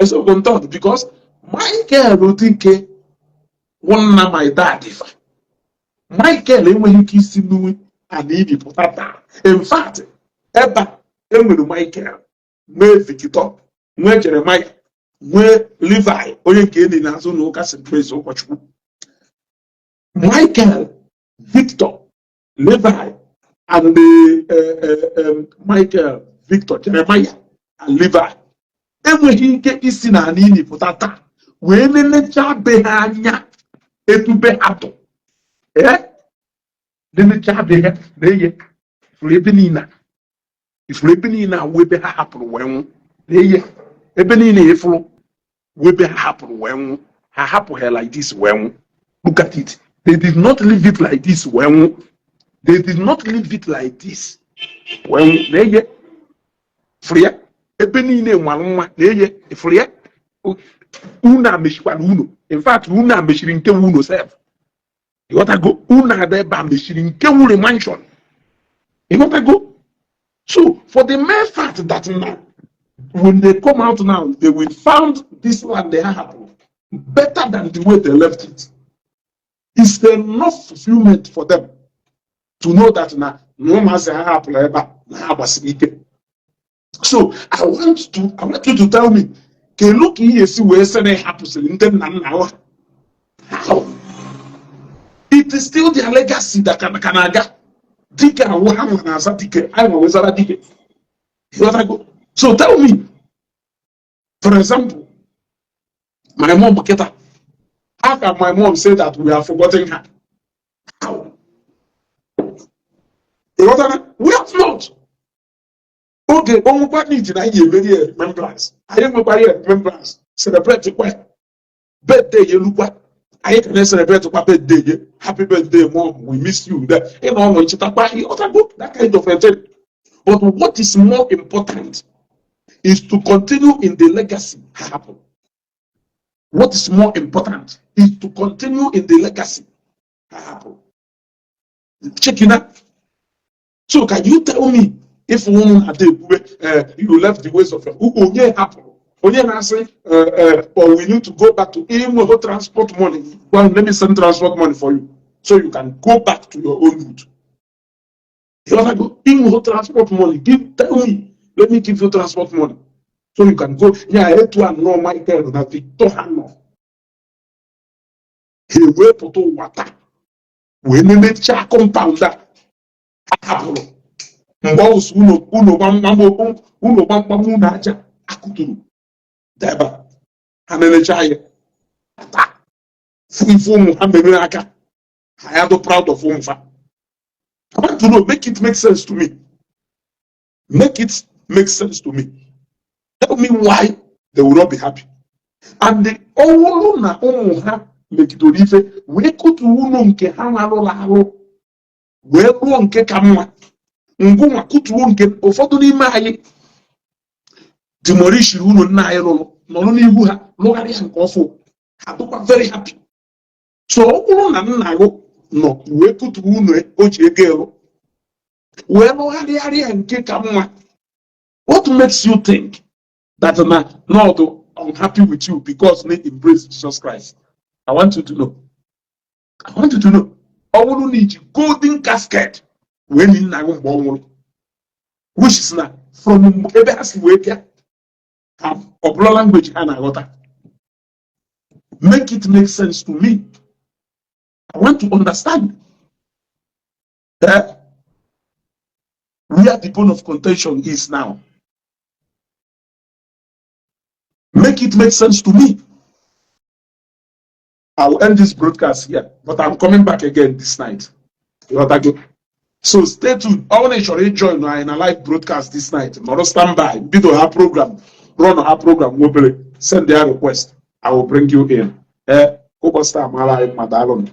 Eseokwu ntọ, because Michael Dike wụ nna my dad fa. Michael enweghị ike isi n'uwe ana ibi pụta taa. In fact, ebe a enwere Michael, nwee Victor, nwee Jeremiah, nwee Levi, onye nke enyi na-azụ n'ụka St. Praise ụkọchukwu. Michael, Victor, Levi and Michael, Victor, Jeremiah and Levi enweghị ike isi n'ala ili pụta taa wee lelechaa be ha anya etu be ha dụ. Ee, lelechaa be ha na-eye ifuru ebe niile a, ifuru ebe niile awụ ebe ha hapụrụ wee nwụ, na-eye ebe niile ifuru wụ ebe ha hapụrụ wee nwụ. Ha hapụghị like this wee nwụ. Look at it. They did not leave it like this wee nwụ. They did not leave it like this wee nwụ. Na-eye ifuru ya, ebe niile mara mma. Na-eye ifuru ya, unu amechikwara unu. In fact, unu amechiri nke unu sef, ịghọtago? Unu ada ebe a mechiri nke wuri mansion, ịghọtago? So for the mere fact that now when they come out now, they will found this land they have better than the way they left it, it's enough fulfillment for them to know that na ụmụazị ha hapụrụ ebe a na ha gbasiri ike. So I want you to tell me, kedu ka ihe esi wee sị na ị hapụsịrị ndị nna nna ha? How? It is still their legacy that can aga dike awụ ha nwa na-aza dike anyị nwa wezara dike. Ịghọtago? So tell me, for example, my mom kịta, how can my mom say that we are forgotten her? How? Ịghọtara? We have not. Oge onwekwa need na anyị emeri ya remembrance, anyị enwekwara ya remembrance, celebrate kwa birthday ya, elukwa anyị ka na-celebrate kwa birthday ya. "Happy birthday, Mom, we miss you." There ịnọ ọnụ nchetakwa, ịghọtago? That kind of a thing. But what is more important is to continue in the legacy ha hapụ. What is more important is to continue in the legacy ha hapụ. Chekina. So can you tell me If unu na-ada ekwube, you left the ways of your onye hapụrụ onye na-asị, "But we need to go back to inweghị transport money." Well, let me send transport money for you so you can go back to your own route. You go inweghị transport money, give, tell me, let me give you transport money so you can go. Ya etu a nnọọ Michael na Victor ha nọ, ha ewee pụta ụwa taa wee nemechaa compound a ha hapụrụ mgbe ọ wụsị ụlọ ụlọ gbamgbam, ụlọ gbamgbam, ụlọ aja akụturu debe ha, nenecha ya taa, fụ ife ụmụ ha mere aka ha, ya dị proud of ụmụ fa. I want to know, make it make sense to me. Make it make sense to me. Tell me why they will not be happy. And the ọwụrụ na ụmụ ha megidere ife wee kụtuo ụlọ nke ha na-alụrụ alụ wee rụọ nke ka mma, ngụnwa kụtuo nke ụfọdụ n'ime anyị demolishiri ụlọ nna anyị rụrụ nọrọ n'ihu ha lụgharịa nke ọfụ, ha dịkwa very happy. So ọ bụrụ na nna gị nọ wee kụtuo ụlọ o ji ego elu wee lụgharịarịa nke ka mma, what makes you think that na not unhappy with you because they embrace Jesus Christ? I want you to know. I want you to know. Ọ bụrụ na iji golden casket wee nye nna gị mgbe ọ nwụrụ, which is na from ebe ha si wee bịa ha, ọ bụla language ha na-aghọta. Make it make sense to me. I want to understand where the bone of contention is now. Make it make sense to me. I will end this broadcast here, but I'm coming back again this night. Ịghọtago? So stay tuned. Ọ bụrụ na ị chọrọ ijoin anyị na live broadcast this night, nọrọ stand by, bido ha program, run ha program nwa obere, send their request. I will bring you in. Ee, ụbọchị taa mara anyị mma. Daalụ.